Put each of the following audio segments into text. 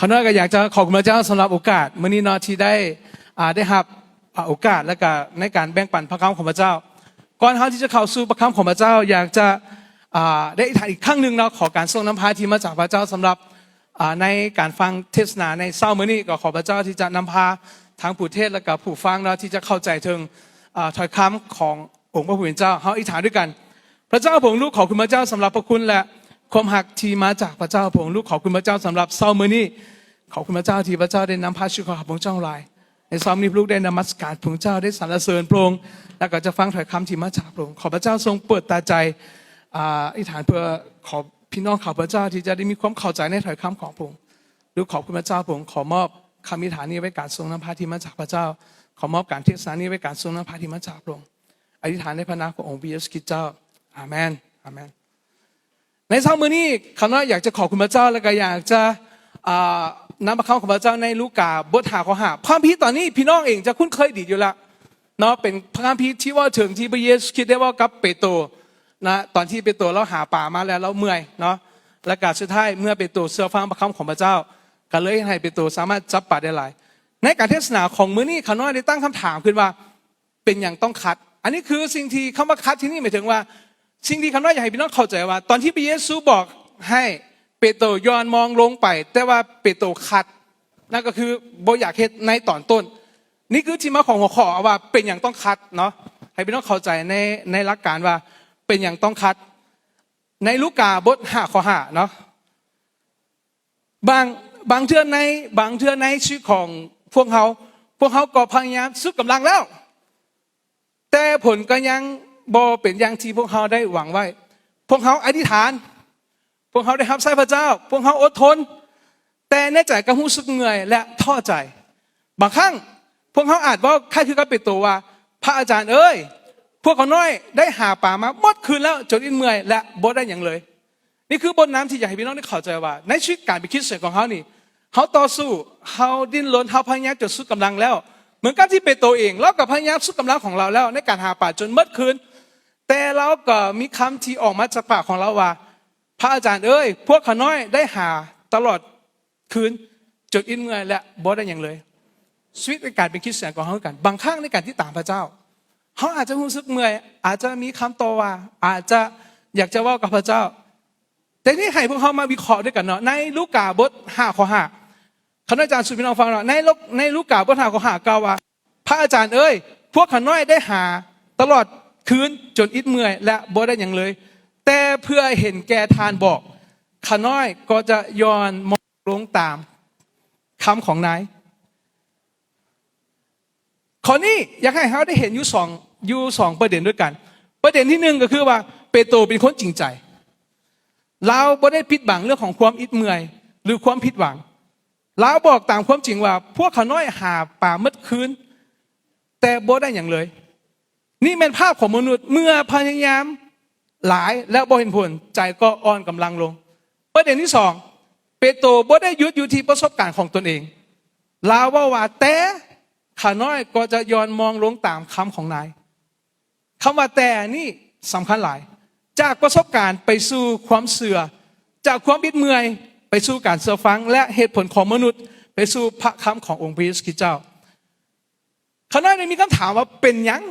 ຂ້ານ້ອຍກໍຢາກຈະຂອບຄຸນພະເຈົ້າສຳລັບໂອກາດມື້ນີ້ເນາະ ທີ່ໄດ້ ອ່າ ໄດ້ຮັບ ອ່າ ໂອກາດ ແລະກະໃນການແບ່ງປັນພະຄຳຂອງພະເຈົ້າ. ກ່ອນເຮົາທີ່ຈະເຂົ້າສູ່ພະຄຳຂອງພະເຈົ້າ ຢາກຈະ ອ່າ ໄດ້ອະທິຖານອີກຄັ້ງໜຶ່ງເນາະ ຂໍການຊົງນຳພາທີ່ມາຈາກພະເຈົ້າສຳລັບ ອ່າ ໃນການຟັງເທດສະໜາໃນເຊົ້າມື້ນີ້. ກໍຂໍພະເຈົ້າທີ່ຈະນຳພາທັງຜູ້ເທດ ແລະກະຜູ້ຟັງເນາະ ທີ່ຈະເຂົ້າໃຈເຖິງ ອ່າ ຖ້ອຍຄຳຂອງອົງພະຜູ້ເປັນເຈົ້າ. ເຮົາອະທິຖານດ້ວຍກັນ. ພະເຈົ້າພະອົງ ລູກຂອບຄຸນພະເຈົ້າສຳລັບພະຄຸນ ແລະຄວາມຮັກທີ່ມາຈາກພະເຈົ້າ. ພະອົງ ລູກຂອບຄຸນພະເຈົ້າສຳລັບເຊົ້າມື້ນີ້. ຂອບຄຸນພະເຈົ້າທີ່ພະເຈົ້າໄດ້ນຳພາຊີວິດຂອງຂ້າພະອົງເຈົ້າທັງຫຼາຍ. ໃນເຊົ້ານີ້ ລູກໄດ້ນະມັດສະການພະອົງເຈົ້າ, ໄດ້ສັນລະເສີນພະອົງ ແລະກໍຈະຟັງຖ້ອຍຄຳທີ່ມາຈາກພະອົງ. ຂໍພະເຈົ້າຊົງເປີດຕາໃຈ ອາ ອະທິຖານເພື່ອຂໍພີ່ນ້ອງຂ້າພະເຈົ້າທີ່ຈະໄດ້ມີຄວາມເຂົ້າໃຈໃນຖ້ອຍຄຳຂອງພະອົງ. ລູກຂອບຄຸນພະເຈົ້າ. ພະອົງ ຂໍມອບຄຳອະທິຖານນີ້ໄວ້ການຊົງນຳພາທີ່ມາຈາກພະເຈົ້າ. ຂໍມອບການເທດສະໜານີ້ໄວ້ການຊົງນຳພາທີ່ມາຈາກພະອົງ. ອະທິຖານໃນພະນາມຂອງອົງພະເຢຊູຄຣິດເຈົ້າ. ອາເມນ. ອາເມນ. ໃນເຊົ້າມື້ນີ້ ຂ້ານ້ອຍຢາກຈະຂອບຄຸນພະເຈົ້າ ແລະກໍຢາກຈະ ອ່າ ນຳພະຄຳຂອງພະເຈົ້າໃນລູກາບົດຫ້າ ຂໍ້ຫ້າ. ພະຄຳພີຕອນນີ້ ພີ່ນ້ອງເອງຈະຄຸ້ນເຄີຍດີຢູ່ແລ້ວເນາະ, ເປັນພະຄຳພີທີ່ເວົ້າເຖິງທີ່ພະເຢຊູຄຣິດໄດ້ເວົ້າກັບເປໂຕນະ ຕອນທີ່ເປໂຕລາວຫາປາມາແລ້ວລາວເມື່ອຍເນາະ, ແລະກະສຸດທ້າຍເມື່ອເປໂຕເຊື່ອຟັງພະຄຳຂອງພະເຈົ້າ ກໍເລີຍເຮັດໃຫ້ເປໂຕສາມາດຈັບປາໄດ້ຫຼາຍ. ໃນການເທດສະໜາຂອງມື້ນີ້ ຂ້ານ້ອຍໄດ້ຕັ້ງຄຳຖາມຂຶ້ນວ່າ ເປັນຫຍັງຕ້ອງຂັດ? ອັນນີ້ຄືສິ່ງທີ່ ຄຳວ່າຂັດທີ່ນີ້ໝາຍເຖິງວ່າ ສິ່ງທີ່ຂ້ານ້ອຍຢາກໃຫ້ພີ່ນ້ອງເຂົ້າໃຈວ່າ ຕອນທີ່ພະເຢຊູບອກໃຫ້ເປໂຕຍ້ອນມອງລົງໄປ ແຕ່ວ່າເປໂຕຂັດ, ນັ້ນກໍຄືບໍ່ຢາກເຮັດໃນຕອນຕົ້ນ. ນີ້ຄືທີ່ມາຂອງຫົວຂໍ້ວ່າເປັນຫຍັງຕ້ອງຂັດເນາະ, ໃຫ້ພີ່ນ້ອງເຂົ້າໃຈໃນ ໃນຫຼັກການວ່າເປັນຫຍັງຕ້ອງຂັດ. ໃນລູກາບົດຫ້າ ຂໍ້ຫ້າເນາະ. ບາງ ບາງເທື່ອໃນ ບາງເທື່ອໃນຊີວິດຂອງພວກເຮົາ ພວກເຮົາກໍພະຍາຍາມສຸດກຳລັງແລ້ວ ແຕ່ຜົນກໍຍັງບໍ່ເປັນຢ່າງທີ່ພວກເຮົາໄດ້ຫວັງໄວ້. ພວກເຮົາອະທິຖານ, ພວກເຮົາໄດ້ຮັບໃຊ້ພະເຈົ້າ, ພວກເຮົາອົດທົນ, ແຕ່ໃນໃຈກໍຮູ້ສຶກເມື່ອຍ ແລະ ທໍ້ໃຈ. ບາງຄັ້ງພວກເຮົາອາດເວົ້າຄ້າຍຄືກັບເປໂຕວ່າ, ພະອາຈານເອີຍ, ພວກຂ້ານ້ອຍໄດ້ຫາປາມາໝົດຄືນແລ້ວ ຈົນອິດເມື່ອຍ ແລະ ບໍ່ໄດ້ຫຍັງເລີຍ. ນີ້ຄືບົດນຳທີ່ຢາກໃຫ້ພີ່ນ້ອງໄດ້ເຂົ້າໃຈວ່າ ໃນຊີວິດການເປັນຄຣິສຕຽນຂອງເຮົານີ້ ເຮົາຕໍ່ສູ້, ເຮົາດີ້ນລົນ, ເຮົາພະຍາຍາມຈົນສຸດກຳລັງແລ້ວ. ເໝືອນກັບທີ່ເປໂຕເອງ, ລາວກໍພະຍາຍາມສຸດກຳລັງຂອງລາວແລ້ວໃນການຫາປາຈົນໝົດຄືນ, ແຕ່ລາວກໍມີຄຳທີ່ອອກມາຈາກປາກຂອງລາວວ່າ, ພະອາຈານເອີຍ, ພວກຂ້ານ້ອຍໄດ້ຫາຕະຫຼອດຄືນຈົນອິດເມື່ອຍ ແລະ ບໍ່ໄດ້ຫຍັງເລີຍ. ຊີວິດໃນການເປັນຄຣິສຕຽນຂອງເຮົາຄືກັນ, ບາງຄັ້ງໃນການຕິດຕາມພະເຈົ້າ, ເຮົາອາດຈະຮູ້ສຶກເມື່ອຍ, ອາດຈະມີຄຳຕໍ່ວ່າ, ອາດຈະຢາກຈະເວົ້າກັບພະເຈົ້າ. ແຕ່ນີ້ໃຫ້ພວກເຮົາມາວິເຄາະດ້ວຍກັນເນາະ, ໃນລູກາບົດຫ້າ ຂໍ້ຫ້າ ຂ້ານ້ອຍຈະອ່ານສູ່ພີ່ນ້ອງຟັງເນາະ. ໃນ ໃນລູກາບົດຫ້າ ຂໍ້ຫ້າ ກ່າວວ່າ, ພະອາຈານເອີຍ, ພວກຂ້ານ້ອຍໄດ້ຫາຕະຫຼອດຄືນຈົນອິດເມື່ອຍ ແລະ ບໍ່ໄດ້ຫຍັງເລີຍ, ແຕ່ເພື່ອເຫັນແກ່ທ່ານບອກ, ຂ້ານ້ອຍກໍຈະຍ້ອນມອງລົງຕາມຄຳຂອງນາຍ. ຂໍ້ນີ້ຢາກໃຫ້ເຮົາໄດ້ເຫັນຢູ່ສອງ ຢູ່ສອງປະເດັນດ້ວຍກັນ. ປະເດັນທີໜຶ່ງກໍຄືວ່າ ເປໂຕເປັນຄົນຈິງໃຈ. ລາວບໍ່ໄດ້ປິດບັງເລື່ອງຂອງຄວາມອິດເມື່ອຍ ຫຼື ຄວາມຜິດຫວັງ. ລາວບອກຕາມຄວາມຈິງວ່າ ພວກຂ້ານ້ອຍຫາປາໝົດຄືນ ແຕ່ບໍ່ໄດ້ຫຍັງເລີຍ. ນີ້ແມ່ນພາບຂອງມະນຸດ, ເມື່ອພະຍາຍາມຫຼາຍແລ້ວບໍ່ເຫັນຜົນ, ໃຈກໍອ່ອນກຳລັງລົງ. ປະເດັນທີສອງ, ເປໂຕບໍ່ໄດ້ຢຸດຢູ່ທີ່ປະສົບການຂອງຕົນເອງ. ລາວເວົ້າວ່າ, ແຕ່ຂ້ານ້ອຍກໍຈະຍ້ອນມອງລົງຕາມຄຳຂອງນາຍ. ຄຳວ່າແຕ່ນີ້ສຳຄັນຫຼາຍ. ຈາກປະສົບການໄປສູ່ຄວາມເຊື່ອ, ຈາກຄວາມອິດເມື່ອຍໄປສູ່ການເຊື່ອຟັງ ແລະ ເຫດຜົນຂອງມະນຸດໄປສູ່ພະຄຳຂອງອົງພະເຢຊູຄຣິດເຈົ້າ. ຂ້ານ້ອຍໄດ້ມີຄຳຖາມວ່າ ເປັນຫຍັງ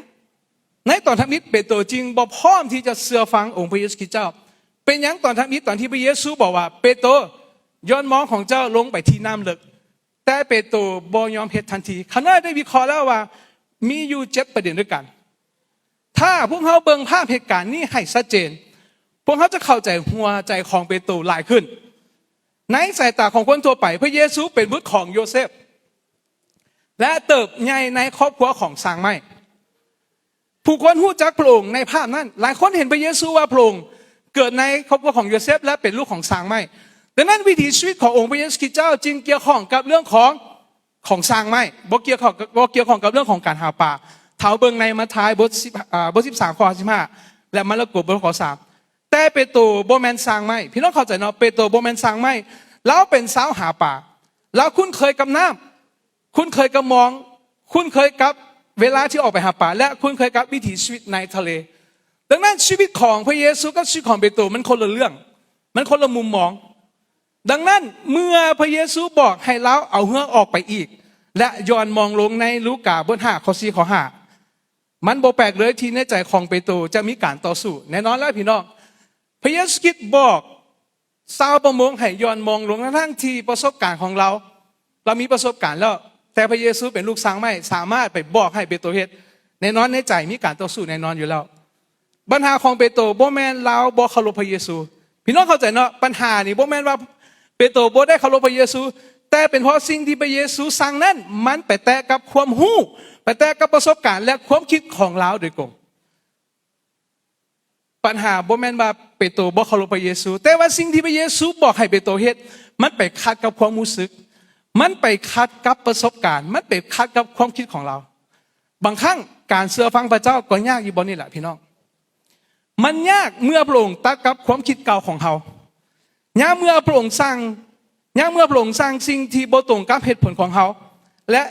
ໃນຕອນທຳອິດເປໂຕຈຶ່ງບໍ່ພ້ອມທີ່ຈະເຊື່ອຟັງອົງພະເຢຊູຄຣິດເຈົ້າ? ເປັນຫຍັງຕອນທຳອິດ ຕອນທີ່ພະເຢຊູບອກວ່າ ເປໂຕ, ຍ້ອນມອງຂອງເຈົ້າລົງໄປທີ່ນ້ຳເລິກ, ແຕ່ເປໂຕບໍ່ຍອມເຮັດທັນທີ. ຂ້ານ້ອຍໄດ້ວິເຄາະແລ້ວວ່າ ມີຢູ່ເຈັດປະເດັນດ້ວຍກັນ. ຖ້າພວກເຮົາເບິ່ງພາບເຫດການນີ້ໃຫ້ຊັດເຈນ, ພວກເຮົາຈະເຂົ້າໃຈຫົວໃຈຂອງເປໂຕຫຼາຍຂຶ້ນ. ໃນສາຍຕາຂອງຄົນທົ່ວໄປ, ພະເຢຊູເປັນບຸດຂອງໂຢເຊບ ແລະ ເຕີບໃຫຍ່ໃນຄອບຄົວຂອງຊ່າງໄມ້. ຜູ້ຄົນຮູ້ຈັກພະອົງໃນພາບນັ້ນ. ຫຼາຍຄົນເຫັນພະເຢຊູວ່າພະອົງເກີດໃນຄອບຄົວຂອງໂຢເຊບ ແລະ ເປັນລູກຂອງຊ່າງໄມ້. ດັ່ງນັ້ນ, ວິຖີຊີວິດຂອງອົງພະເຢຊູຄຣິດເຈົ້າຈຶ່ງກ່ຽວຂ້ອງກັບເລື່ອງຂອງ, ຂອງຊ່າງໄມ້, ບໍ່ກ່ຽວຂ້ອງ, ບໍ່ກ່ຽວຂ້ອງກັບເລື່ອງຂອງການຫາປາ. ຖ້າເຮົາເບິ່ງໃນມາທາຍບົດສິບ, ອ່າ, ບົດສິບສາມ ຂໍ້ຫ້າສິບຫ້າ ແລະ ມາລະໂກບົດຂໍ້ສາມ. ແຕ່ເປໂຕບໍ່ແມ່ນຊ່າງໄມ້. ພີ່ນ້ອງເຂົ້າໃຈເນາະ, ເປໂຕບໍ່ແມ່ນຊ່າງໄມ້. ລາວເປັນຊາວຫາປາ. ລາວຄຸ້ນເຄີຍກັບນ້ຳ. ຄຸ້ນເຄີຍກັບມອງ, ຄຸ້ນເຄີຍກັບເວລາທີ່ອອກໄປຫາປາ ແລະ ຄຸ້ນເຄີຍກັບວິຖີຊີວິດໃນທະເລ. ດັ່ງນັ້ນ, ຊີວິດຂອງພະເຢຊູກັບຊີວິດຂອງເປໂຕມັນຄົນລະເລື່ອງ, ມັນຄົນລະມຸມມອງ. ດັ່ງນັ້ນ ເມື່ອພະເຢຊູບອກໃຫ້ລາວເອົາເຮືອອອກໄປອີກ ແລະ ຢ່ອນມອງລົງໃນລູກາ ບົດຫ້າ ຂໍ້ສີ່ ຂໍ້ຫ້າ ມັນບໍ່ແປກເລີຍທີ່ໃນໃຈຂອງເປໂຕຈະມີການຕໍ່ສູ້. ແນ່ນອນແລ້ວພີ່ນ້ອງ, ພະເຢຊູຄຣິດບອກຊາວປະມົງໃຫ້ຢ່ອນມອງລົງ ທັງໆທີ່ປະສົບການຂອງລາວ, ລາວມີປະສົບການແລ້ວ, ແຕ່ພະເຢຊູເປັນລູກຊ່າງໄມ້ ສາມາດໄປບອກໃຫ້ເປໂຕເຮັດ. ແນ່ນອນໃນໃຈມີການຕໍ່ສູ້ແນ່ນອນຢູ່ແລ້ວ. ບັນຫາຂອງເປໂຕບໍ່ແມ່ນລາວບໍ່ເຄົາລົບພະເຢຊູ. ພີ່ນ້ອງເຂົ້າໃຈເນາະ, ບັນຫານີ້ບໍ່ແມ່ນວ່າເປໂຕບໍ່ໄດ້ເຄົາລົບພະເຢຊູ, ແຕ່ເປັນເພາະສິ່ງທີ່ພະເຢຊູສັ່ງນັ້ນ ມັນໄປແຕະກັບຄວາມຮູ້, ໄປແຕະກັບປະສົບການ ແລະ ຄວາມຄິດຂອງລາວໂດຍກົງ. ບັນຫາບໍ່ແມ່ນວ່າເປໂຕບໍ່ເຄົາລົບພະເຢຊູ, ແຕ່ວ່າສິ່ງທີ່ພະເຢຊູບອກໃຫ້ເປໂຕເຮັດ ມັນໄປຂັດກັບຄວາມຮູ້ສຶກ, ມັນໄປຂັດກັບປະສົບການ, ມັນໄປຂັດກັບຄວາມຄິດຂອງລາວ. ບາງຄັ້ງການເຊື່ອຟັງພະເຈົ້າກໍຍາກຢູ່ບ່ອນນີ້ແຫຼະພີ່ນ້ອງ. ມັນຍາກເມື່ອພະອົງຕັດກັບຄວາມຄິດເກົ່າຂອງເຮົາ. ຍາກເມື່ອພະອົງສັ່ງ, ຍາກເມື່ອພະອົງສັ່ງສິ່ງທີ່ບໍ່ຕົງກັບເຫດຜົນຂອງເຮົາ. ແລະ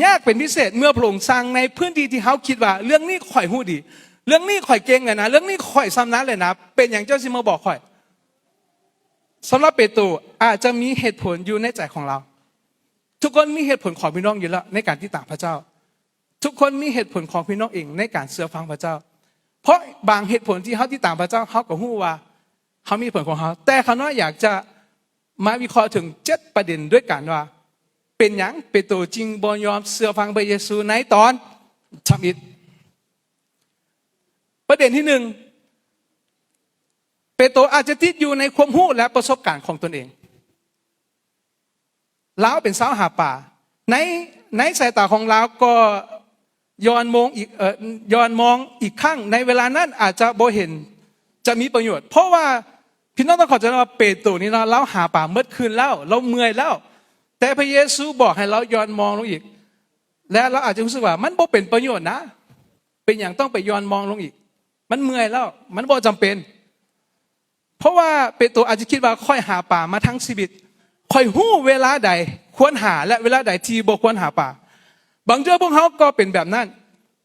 ຍາກເປັນພິເສດເມື່ອພະອົງສັ່ງໃນພື້ນທີ່ທີ່ເຮົາຄິດວ່າ ເລື່ອງນີ້ຂ້ອຍຮູ້ດີ, ເລື່ອງນີ້ຂ້ອຍເກັ່ງແລ້ວນະ, ເລື່ອງນີ້ຂ້ອຍຊຳນານແລ້ວນະ, ເປັນຫຍັງເຈົ້າຊິມາບອກຂ້ອຍ? ສຳລັບເປໂຕ ອາດຈະມີເຫດຜົນຢູ່ໃນໃຈຂອງລາວ. ທຸກຄົນມີເຫດຜົນຂອງພີ່ນ້ອງຢູ່ແລ້ວໃນການຕິດຕາມພະເຈົ້າ. ທຸກຄົນມີເຫດຜົນຂອງພີ່ນ້ອງເອງໃນການເຊື່ອຟັງພະເຈົ້າ. ເພາະບາງເຫດຜົນທີ່ເຮົາຕິດຕາມພະເຈົ້າ, ເຮົາກໍຮູ້ວ່າເຮົາມີເຫດຜົນຂອງເຮົາ. ແຕ່ຂ້ານ້ອຍຢາກຈະມາວິເຄາະເຖິງເຈັດປະເດັນດ້ວຍກັນວ່າ ເປັນຫຍັງເປໂຕຈຶ່ງບໍ່ຍອມເຊື່ອຟັງພະເຢຊູໃນຕອນທຳອິດ. ປະເດັນທີໜຶ່ງ, ເປໂຕອາດຈະຕິດຢູ່ໃນຄວາມຮູ້ ແລະ ປະສົບການຂອງຕົນເອງ. ລາວເປັນຊາວຫາປາ. ໃນ, ໃນສາຍຕາຂອງລາວກໍຍ້ອນມອງອີກ, ເອີ, ຍ້ອນມອງອີກຄັ້ງ ໃນເວລານັ້ນອາດຈະບໍ່ເຫັນຈະມີປະໂຫຍດ. ເພາະວ່າພີ່ນ້ອງຕ້ອງເຂົ້າໃຈວ່າເປໂຕນີ້ເນາະ, ລາວຫາປາໝົດຄືນແລ້ວ, ລາວເມື່ອຍແລ້ວ. ແຕ່ພະເຢຊູບອກໃຫ້ລາວຍ້ອນມອງລົງອີກ. ແລະ ລາວອາດຈະຮູ້ສຶກວ່າ ມັນບໍ່ເປັນປະໂຫຍດນະ. ເປັນຫຍັງຕ້ອງໄປຍ້ອນມອງລົງອີກ? ມັນເມື່ອຍແລ້ວ, ມັນບໍ່ຈຳເປັນ. ເພາະວ່າເປໂຕອາດຈະຄິດວ່າ ຂ້ອຍຫາປາມາທັງຊີວິດ, ຂ້ອຍຮູ້ເວລາໃດຄວນຫາ ແລະ ເວລາໃດທີ່ບໍ່ຄວນຫາປາ. ບາງເທື່ອພວກເຮົາກໍເປັນແບບນັ້ນ.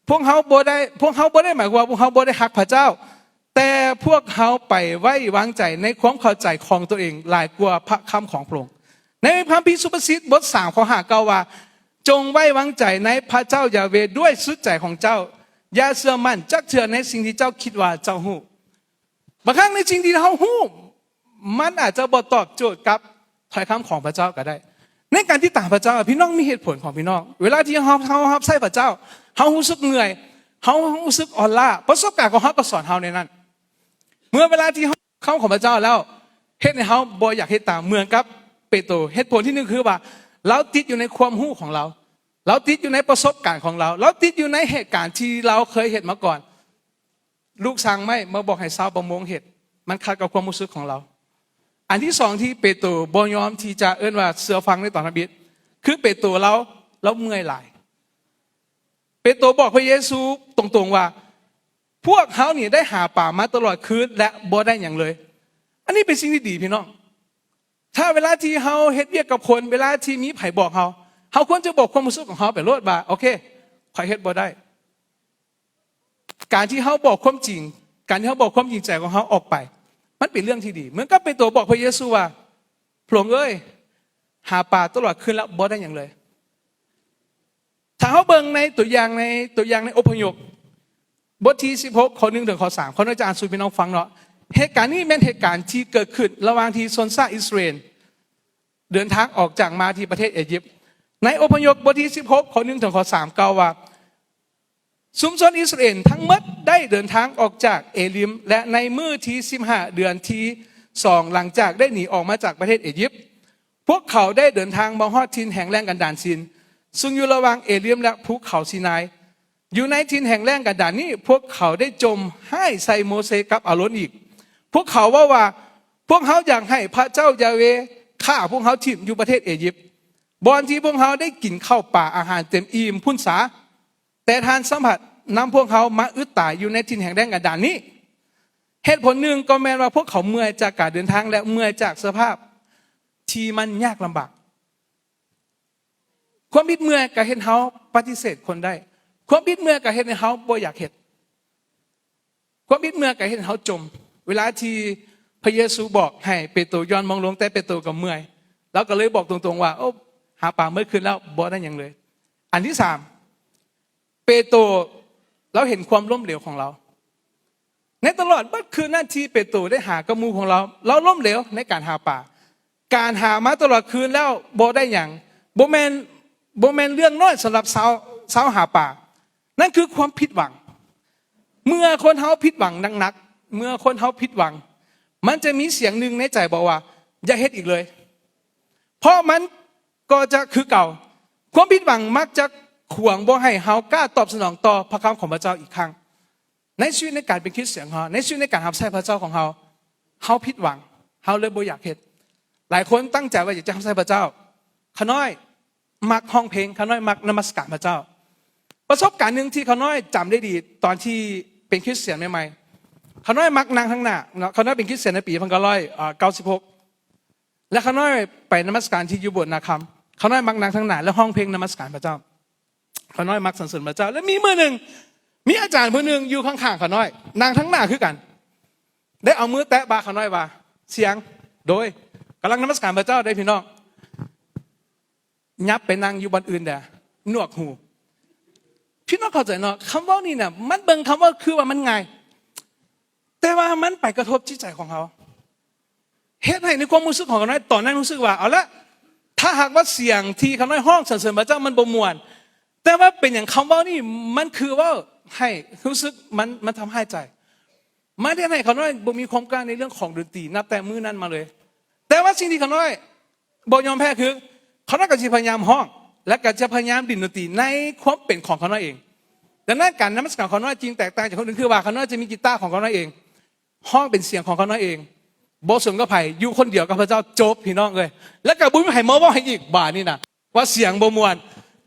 ພວກເຮົາບໍ່ໄດ້, ພວກເຮົາບໍ່ໄດ້ໝາຍຄວາມວ່າພວກເຮົາບໍ່ໄດ້ຮັກພະເຈົ້າ, ແຕ່ພວກເຮົາໄປໄວ້ວາງໃຈໃນຄວາມເຂົ້າໃຈຂອງຕົວເອງຫຼາຍກວ່າພະຄຳຂອງພະອົງ. ໃນພະຄຳພີສຸພາສິດບົດສາມ ຂໍ້ຫ້າ ກ່າວວ່າ, ຈົ່ງໄວ້ວາງໃຈໃນພະເຈົ້າຢາເວດ້ວຍສຸດໃຈຂອງເຈົ້າ, ຢ່າເຊື່ອໝັ້ນຈັກເທື່ອໃນສິ່ງທີ່ເຈົ້າຄິດວ່າເຈົ້າຮູ້. ບາງຄັ້ງໃນສິ່ງທີ່ເຮົາຮູ້ ມັນອາດຈະບໍ່ຕອບໂຈດກັບຖ້ອຍຄຳຂອງພະເຈົ້າກໍໄດ້. ໃນການຕິດຕາມພະເຈົ້າ, ພີ່ນ້ອງມີເຫດຜົນຂອງພີ່ນ້ອງ. ເວລາທີ່ເຮົາ, ເຮົາຮັບໃຊ້ພະເຈົ້າ, ເຮົາຮູ້ສຶກເມື່ອຍ, ເຮົາຮູ້ສຶກອ່ອນລ້າ, ປະສົບການຂອງເຮົາກໍສອນເຮົາໃນນັ້ນ. ເມື່ອເວລາທີ່ເຮົາ ຄຳຂອງພະເຈົ້າແລ້ວ ເຮັດໃຫ້ເຮົາບໍ່ຢາກເຮັດຕາມ ເໝືອນກັບເປໂຕ. ເຫດຜົນທີໜຶ່ງຄືວ່າ ລາວຕິດຢູ່ໃນຄວາມຮູ້ຂອງລາວ, ລາວຕິດຢູ່ໃນປະສົບການຂອງລາວ, ລາວຕິດຢູ່ໃນເຫດການທີ່ລາວເຄີຍເຮັດມາກ່ອນ. ລູກຊ່າງໄມ້ມາບອກໃຫ້ຊາວປະມົງເຮັດ, ມັນຂັດກັບຄວາມຮູ້ສຶກຂອງລາວ. ອັນທີສອງທີ່ເປໂຕບໍ່ຍອມທີ່ຈະເອີ້ນວ່າເຊື່ອຟັງໃນຕອນທຳອິດ ຄືເປໂຕລາວ, ລາວເມື່ອຍຫຼາຍ. ເປໂຕບອກພະເຢຊູຕົງໆວ່າ ພວກເຮົານີ້ໄດ້ຫາປາມາຕະຫຼອດຄືນ ແລະ ບໍ່ໄດ້ຫຍັງເລີຍ. ອັນນີ້ເປັນສິ່ງທີ່ດີພີ່ນ້ອງ. ຖ້າເວລາທີ່ເຮົາເຮັດວຽກກັບຄົນ, ເວລາທີ່ມີໃຜບອກເຮົາ, ເຮົາຄວນຈະບອກຄວາມຮູ້ສຶກຂອງເຮົາໄປໂລດວ່າ ໂອເຄ, ຂ້ອຍເຮັດບໍ່ໄດ້. ການທີ່ເຮົາບອກຄວາມຈິງ, ການທີ່ເຮົາບອກຄວາມຈິງໃຈຂອງເຮົາອອກໄປ, ມັນເປັນເລື່ອງທີ່ດີ. ເໝືອນກັບເປໂຕບອກພະເຢຊູວ່າ ພະອົງເອີຍ, ຫາປາຕະຫຼອດຄືນແລ້ວບໍ່ໄດ້ຫຍັງເລີຍ. ຖ້າເຮົາເບິ່ງໃນຕົວຢ່າງ, ໃນຕົວຢ່າງໃນອົບພະຍົບ ບົດທີສິບຫົກ ຂໍ້ໜຶ່ງເຖິງຂໍ້ສາມ ຂໍອະນຸຍາດອ່ານສູ່ພີ່ນ້ອງຟັງເນາະ. ເຫດການນີ້ແມ່ນເຫດການທີ່ເກີດຂຶ້ນລະຫວ່າງທີ່ຊົນຊາດອິດສະຣາເອນເດີນທາງອອກຈາກ ມາທີ່ປະເທດເອຢິບ. ໃນອົບພະຍົບບົດທີສິບຫົກ ຂໍ້ໜຶ່ງເຖິງຂໍ້ສາມ ກ່າວວ່າ ຊຸມຊົນອິດສະຣາເອນທັງໝົດໄດ້ເດີນທາງອອກຈາກເອລິມ ແລະ ໃນມື້ທີສິບຫ້າ ເດືອນທີສອງ ຫຼັງຈາກໄດ້ໜີອອກມາຈາກປະເທດເອຢິບ, ພວກເຂົາໄດ້ເດີນທາງມາຮອດຖິ່ນແຫ້ງແລ້ງກັນດານຊິນ ຊຶ່ງຢູ່ລະຫວ່າງເອລິມ ແລະ ພູເຂົາຊີນາຍ. ຢູ່ໃນຖິ່ນແຫ້ງແລ້ງກັນດານນີ້, ພວກເຂົາໄດ້ຈົ່ມຮ້າຍໃສ່ໂມເຊກັບອາໂລນອີກ. ພວກເຂົາເວົ້າວ່າ, ພວກເຮົາຢາກໃຫ້ພະເຈົ້າຢາເວຂ້າພວກເຮົາຖິ້ມຢູ່ປະເທດເອຢິບ, ບ່ອນທີ່ພວກເຮົາໄດ້ກິນເຂົ້າປາອາຫານເຕັມອີ່ມພຸ້ນສາ. ແຕ່ທ່ານສາມາດນຳພວກເຮົາມາອຶດຕາຍຢູ່ໃນຖິ່ນແຫ້ງແລ້ງກັນດານນີ້. ເຫດຜົນໜຶ່ງກໍແມ່ນວ່າພວກເຂົາເມື່ອຍຈາກການເດີນທາງ ແລະ ເມື່ອຍຈາກສະພາບທີ່ມັນຍາກລຳບາກ. ຄວາມອິດເມື່ອຍກໍເຮັດໃຫ້ເຮົາປະຕິເສດຄົນໄດ້. ຄວາມອິດເມື່ອຍກໍເຮັດໃຫ້ເຮົາບໍ່ຢາກເຮັດ. ຄວາມອິດເມື່ອຍກໍເຮັດໃຫ້ເຮົາຈົ່ມ. ເວລາທີ່ ພະເຢຊູບອກໃຫ້ເປໂຕຢ່ອນມອງລົງ, ແຕ່ເປໂຕກໍເມື່ອຍ. ລາວກໍເລີຍບອກຕົງໆວ່າ, ໂອ້, ຫາປາເໝິດຄືນແລ້ວ, ບໍ່ໄດ້ຫຍັງເລີຍ. ອັນທີສາມ, ເປໂຕລາວເຫັນຄວາມລົ້ມເຫຼວຂອງລາວ. ໃນຕະຫຼອດເບິດຄືນນັ້ນທີ່ເປໂຕໄດ້ຫາກັບໝູ່ຂອງລາວ, ລາວລົ້ມເຫຼວໃນການຫາປາ. ການຫາມາຕະຫຼອດຄືນແລ້ວບໍ່ໄດ້ຫຍັງ, ບໍ່ແມ່ນ, ບໍ່ແມ່ນເລື່ອງນ້ອຍສຳລັບຊາວ, ຊາວຫາປາ. ນັ້ນຄືຄວາມຜິດຫວັງ. ເມື່ອຄົນເຮົາຜິດຫວັງໜັກໆ, ເມື່ອຄົນເຮົາຜິດຫວັງ, ມັນຈະມີສຽງໜຶ່ງໃນໃຈບອກວ່າ, ຢ່າເຮັດອີກເລີຍ. ເພາະມັນກໍຈະຄືເກົ່າ. ຄວາມຜິດຫວັງມັກຈະຂວາງບໍ່ໃຫ້ເຮົາກ້າຕອບສະໜອງຕໍ່ພະຄຳຂອງພະເຈົ້າອີກຄັ້ງ. ໃນຊີວິດໃນການເປັນຄຣິສຕຽນຂອງເຮົາ, ໃນຊີວິດໃນການຮັບໃຊ້ພະເຈົ້າຂອງເຮົາ, ເຮົາຜິດຫວັງ, ເຮົາເລີຍບໍ່ຢາກເຮັດ. ຫຼາຍຄົນຕັ້ງໃຈວ່າຢາກຈະຮັບໃຊ້ພະເຈົ້າ. ຂ້ານ້ອຍມັກຮ້ອງເພງ, ຂ້ານ້ອຍມັກນະມັດສະການພະເຈົ້າ. ປະສົບການໜຶ່ງທີ່ຂ້ານ້ອຍຈຳໄດ້ດີຕອນທີ່ເປັນຄຣິສຕຽນໃໝ່ໆ, ຂ້ານ້ອຍມັກນັ່ງທາງໜ້າເນາະ. ຂ້ານ້ອຍເປັນຄຣິສຕຽນໃນປີໜຶ່ງພັນເກົ້າຮ້ອຍເກົ້າສິບຫົກ ແລະ ຂ້ານ້ອຍໄປນະມັດສະການທີ່ຢູ່ໂບດນາຄຳ. ຂ້ານ້ອຍມັກນັ່ງທາງໜ້າ ແລະ ຮ້ອງເພງນະມັດສະການພະເຈົ້າ. ຂ້ານ້ອຍມັກສັນເສີນພະເຈົ້າ. ແລະ ມີມື້ໜຶ່ງ, ມີອາຈານຜູ້ໜຶ່ງຢູ່ຂ້າງໆຂ້ານ້ອຍ, ນັ່ງທາງໜ້າຄືກັນ, ໄດ້ເອົາມືແຕະບ່າຂ້ານ້ອຍວ່າ, ສຽງ, ໂດຍ, ກຳລັງນະມັດສະການພະເຈົ້າເດ້ພີ່ນ້ອງ. ຫຍັບໄປນັ່ງຢູ່ບ່ອນອື່ນແດ່, ໜວກຫູ. ພີ່ນ້ອງເຂົ້າໃຈເນາະ, ຄຳເວົ້ານີ້ນະ, ມັນເບິ່ງຄຳເວົ້າຄືວ່າມັນງ່າຍ, ແຕ່ວ່າມັນໄປກະທົບຈິດໃຈຂອງເຮົາ. ເຮັດໃຫ້ໃນຄວາມຮູ້ສຶກຂອງຂ້ານ້ອຍຕອນນັ້ນຮູ້ສຶກວ່າ, ເອົາລະ, ຖ້າຫາກວ່າສຽງທີ່ຂ້ານ້ອຍຮ້ອງສັນເສີນພະເຈົ້າມັນບໍ່ມ່ວນ, ແຕ່ວ່າເປັນຫຍັງຄຳເວົ້ານີ້ມັນຄືເວົ້າໃຫ້ຮູ້ສຶກມັນ, ມັນທຳຮ້າຍໃຈ. ມັນເຮັດໃຫ້ຂ້ານ້ອຍບໍ່ມີຄວາມກ້າໃນເລື່ອງຂອງດົນຕີ ນັບແຕ່ມື້ນັ້ນມາເລີຍ. ແຕ່ວ່າສິ່ງທີ່ຂ້ານ້ອຍບໍ່ຍອມແພ້ຄື ຂ້ານ້ອຍກໍຊິພະຍາຍາມຮ້ອງ ແລະ ກໍຈະພະຍາຍາມຫຼິ້ນດົນຕີໃນຄວາມເປັນຂອງຂ້ານ້ອຍເອງ. ດັ່ງນັ້ນ ການນະມັດສະການຂອງຂ້ານ້ອຍຈຶ່ງແຕກຕ່າງຈາກຄົນອື່ນ ຄືວ່າຂ້ານ້ອຍຈະມີກີຕາຂອງຂ້ານ້ອຍເອງ, ຮ້ອງເປັນສຽງຂອງຂ້ານ້ອຍເອງ, ບໍ່ສົນກັບໃຜ, ຢູ່ຄົນດຽວກັບພະເຈົ້າ, ຈົບ ພີ່ນ້ອງເອີຍ. ແລ້ວກໍບໍ່ມີໃຜມາເວົ້າໃຫ້ອີກ ບາດນີ້ນະ. ວ່າສຽງບໍ່ມ່ວນ,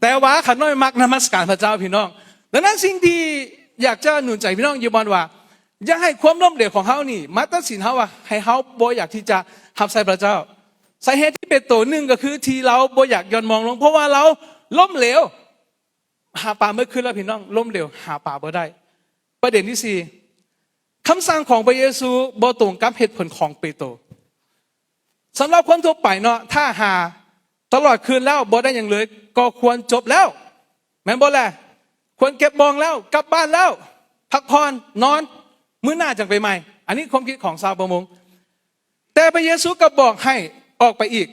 ແຕ່ວ່າຂ້ານ້ອຍມັກນະມັດສະການພະເຈົ້າ ພີ່ນ້ອງ. ດັ່ງນັ້ນ ສິ່ງທີ່ຢາກຈະໜູນໃຈພີ່ນ້ອງຢູ່ບ່ອນວ່າ, ຢ່າໃຫ້ຄວາມລົ້ມເຫຼວຂອງເຮົານີ້ມາຕັດສິນເຮົາວ່າ ໃຫ້ເຮົາບໍ່ຢາກທີ່ຈະຮັບໃຊ້ພະເຈົ້າ. ສາເຫດທີ່ເປໂຕ ໜຶ່ງ ກໍຄືທີ່ລາວບໍ່ຢາກຢ່ອນມອງລົງ ເພາະວ່າລາວລົ້ມເຫຼວ. ຫາປາເໝິດຄືນແລ້ວ ພີ່ນ້ອງ, ລົ້ມເຫຼວ, ຫາປາບໍ່ໄດ້. ປະເດັນທີສີ່, ຄຳສັ່ງຂອງພະເຢຊູບໍ່ຕົງກັບເຫດຜົນຂອງເປໂຕ. ສຳລັບຄົນທົ່ວໄປເນາະ, ຖ້າຫາຕະຫຼອດຄືນແລ້ວບໍ່ໄດ້ຫຍັງເລີຍ ກໍຄວນຈົບແລ້ວ, ແມ່ນບໍ່ແລະ? ຄວນເກັບມອງແລ້ວ, ກັບບ້ານແລ້ວ, ພັກຜ່ອນ, ນອນ, ມື້ໜ້າຈັ່ງໄປໃໝ່. ອັນນີ້ຄວາມຄິດຂອງຊາວປະມົງ. ແຕ່ພະເຢຊູກໍບອກໃຫ້ອອກໄປອີກ,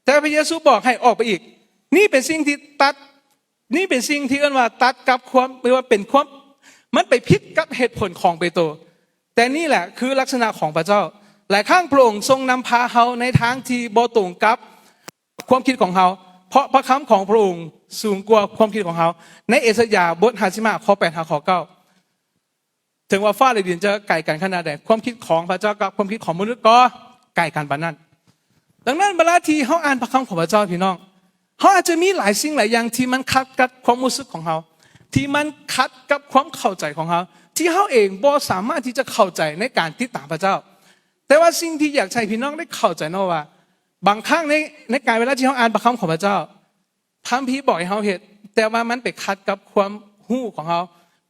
ແຕ່ພະເຢຊູບອກໃຫ້ອອກໄປອີກ. ນີ້ເປັນສິ່ງທີ່ຕັດ ນີ້ເປັນສິ່ງທີ່ເອີ້ນວ່າຕັດກັບຄວາມ ຫຼືວ່າເປັນຄວາມ ມັນໄປຜິດກັບເຫດຜົນຂອງເປໂຕ. ແຕ່ນີ້ແຫຼະຄືລັກສະນະຂອງພະເຈົ້າ. ຫຼາຍຄັ້ງພະອົງຊົງນຳພາເຮົາໃນທາງທີ່ບໍ່ຕົງກັບຄວາມຄິດຂອງເຮົາ, ເພາະພະຄຳຂອງພະອົງສູງກວ່າຄວາມຄິດຂອງເຮົາ. ໃນເອຊາຍາບົດຫ້າສິບຫ້າ ຂໍ້ແປດຫາຂໍ້ເກົ້າ. ເຖິງວ່າຟ້າ ແລະ ດິນຈະໄກກັນຂະໜາດໃດ, ຄວາມຄິດຂອງພະເຈົ້າກັບຄວາມຄິດຂອງມະນຸດກໍໄກກັນປານນັ້ນ. ດັ່ງນັ້ນ ເວລາທີ່ເຮົາອ່ານພະຄຳຂອງພະເຈົ້າ ພີ່ນ້ອງ, ເຮົາອາດຈະມີຫຼາຍສິ່ງຫຼາຍຢ່າງທີ່ມັນຂັດກັບຄວາມຮູ້ສຶກຂອງເຮົາ, ທີ່ມັນຂັດກັບຄວາມເຂົ້າໃຈຂອງເຮົາ, ທີ່ເຮົາເອງບໍ່ສາມາດທີ່ຈະເຂົ້າໃຈໃນການຕິດຕາມພະເຈົ້າ. ແຕ່ວ່າສິ່ງທີ່ຢາກໃຫ້ພີ່ນ້ອງໄດ້ເຂົ້າໃຈເນາະວ່າ, ບາງຄັ້ງໃນ, ໃນການເວລາທີ່ເຮົາອ່ານພະຄຳຂອງພະເຈົ້າ, ຄຳພີບອກໃຫ້ເຮົາເຮັດ, ແຕ່ວ່າມັນໄປຂັດກັບຄວາມຮູ້ຂອງເຮົາ,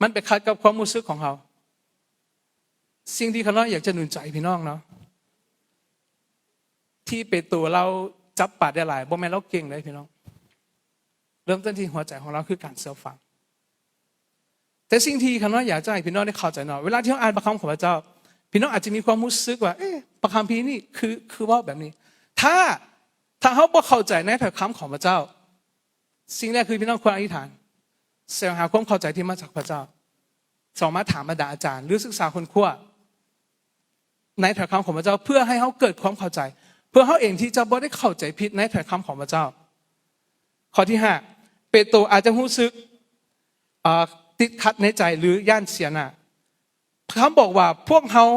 ມັນໄປຂັດກັບຄວາມຮູ້ສຶກຂອງເຮົາ. ສິ່ງທີ່ຂ້ານ້ອຍຢາກຈະໜູນໃຈພີ່ນ້ອງເນາະ, ທີ່ເປໂຕລາວຈັບປາໄດ້ຫຼາຍ, ບໍ່ແມ່ນລາວເກັ່ງເດ້ພີ່ນ້ອງ. ເລີ່ມຕົ້ນທີ່ຫົວໃຈຂອງລາວຄືການເຊື່ອຟັງ. ແຕ່ສິ່ງທີ່ຂ້ານ້ອຍຢາກຈະໃຫ້ພີ່ນ້ອງໄດ້ເຂົ້າໃຈເນາະ, ເວລາທີ່ເຮົາອ່ານພະຄຳຂອງພະເຈົ້າ, ພີ່ນ້ອງອາດຈະມີຄວາມຮູ້ສຶກວ່າ, ເອະ, ພະຄຳພີນີ້ຄື, ຄືເວົ້າແບບນີ້. ຖ້າ, ຖ້າເຮົາບໍ່ເຂົ້າໃຈໃນຖ້ອຍຄຳຂອງພະເຈົ້າ, ສິ່ງແລກຄືພີ່ນ້ອງຄວນອະທິຖານ, ແສວງຫາຄວາມເຂົ້າໃຈທີ່ມາຈາກພະເຈົ້າ. ສອງ, ມາຖາມບັນດາອາຈານ ຫຼື ສຶກສາຄົ້ນຄວ້າ ໃນຖ້ອຍຄຳຂອງພະເຈົ້າ ເພື່ອໃຫ້ເຮົາເກີດຄວາມເຂົ້າໃຈ, ເພື່ອເຮົາເອງທີ່ຈະບໍ່ໄດ້ເຂົ້າໃຈຜິດໃນຖ້ອຍຄຳຂອງພະເຈົ້າ. ຂໍ້ທີຫ້າ, ເປໂຕອາດຈະຮູ້ສຶກ, ເອີ, ຕິດຂັດໃນໃຈ ຫຼື ຢ້ານເສຍໜ້າ. ພະຄຳບອກວ່າ ພວກເຮົາ,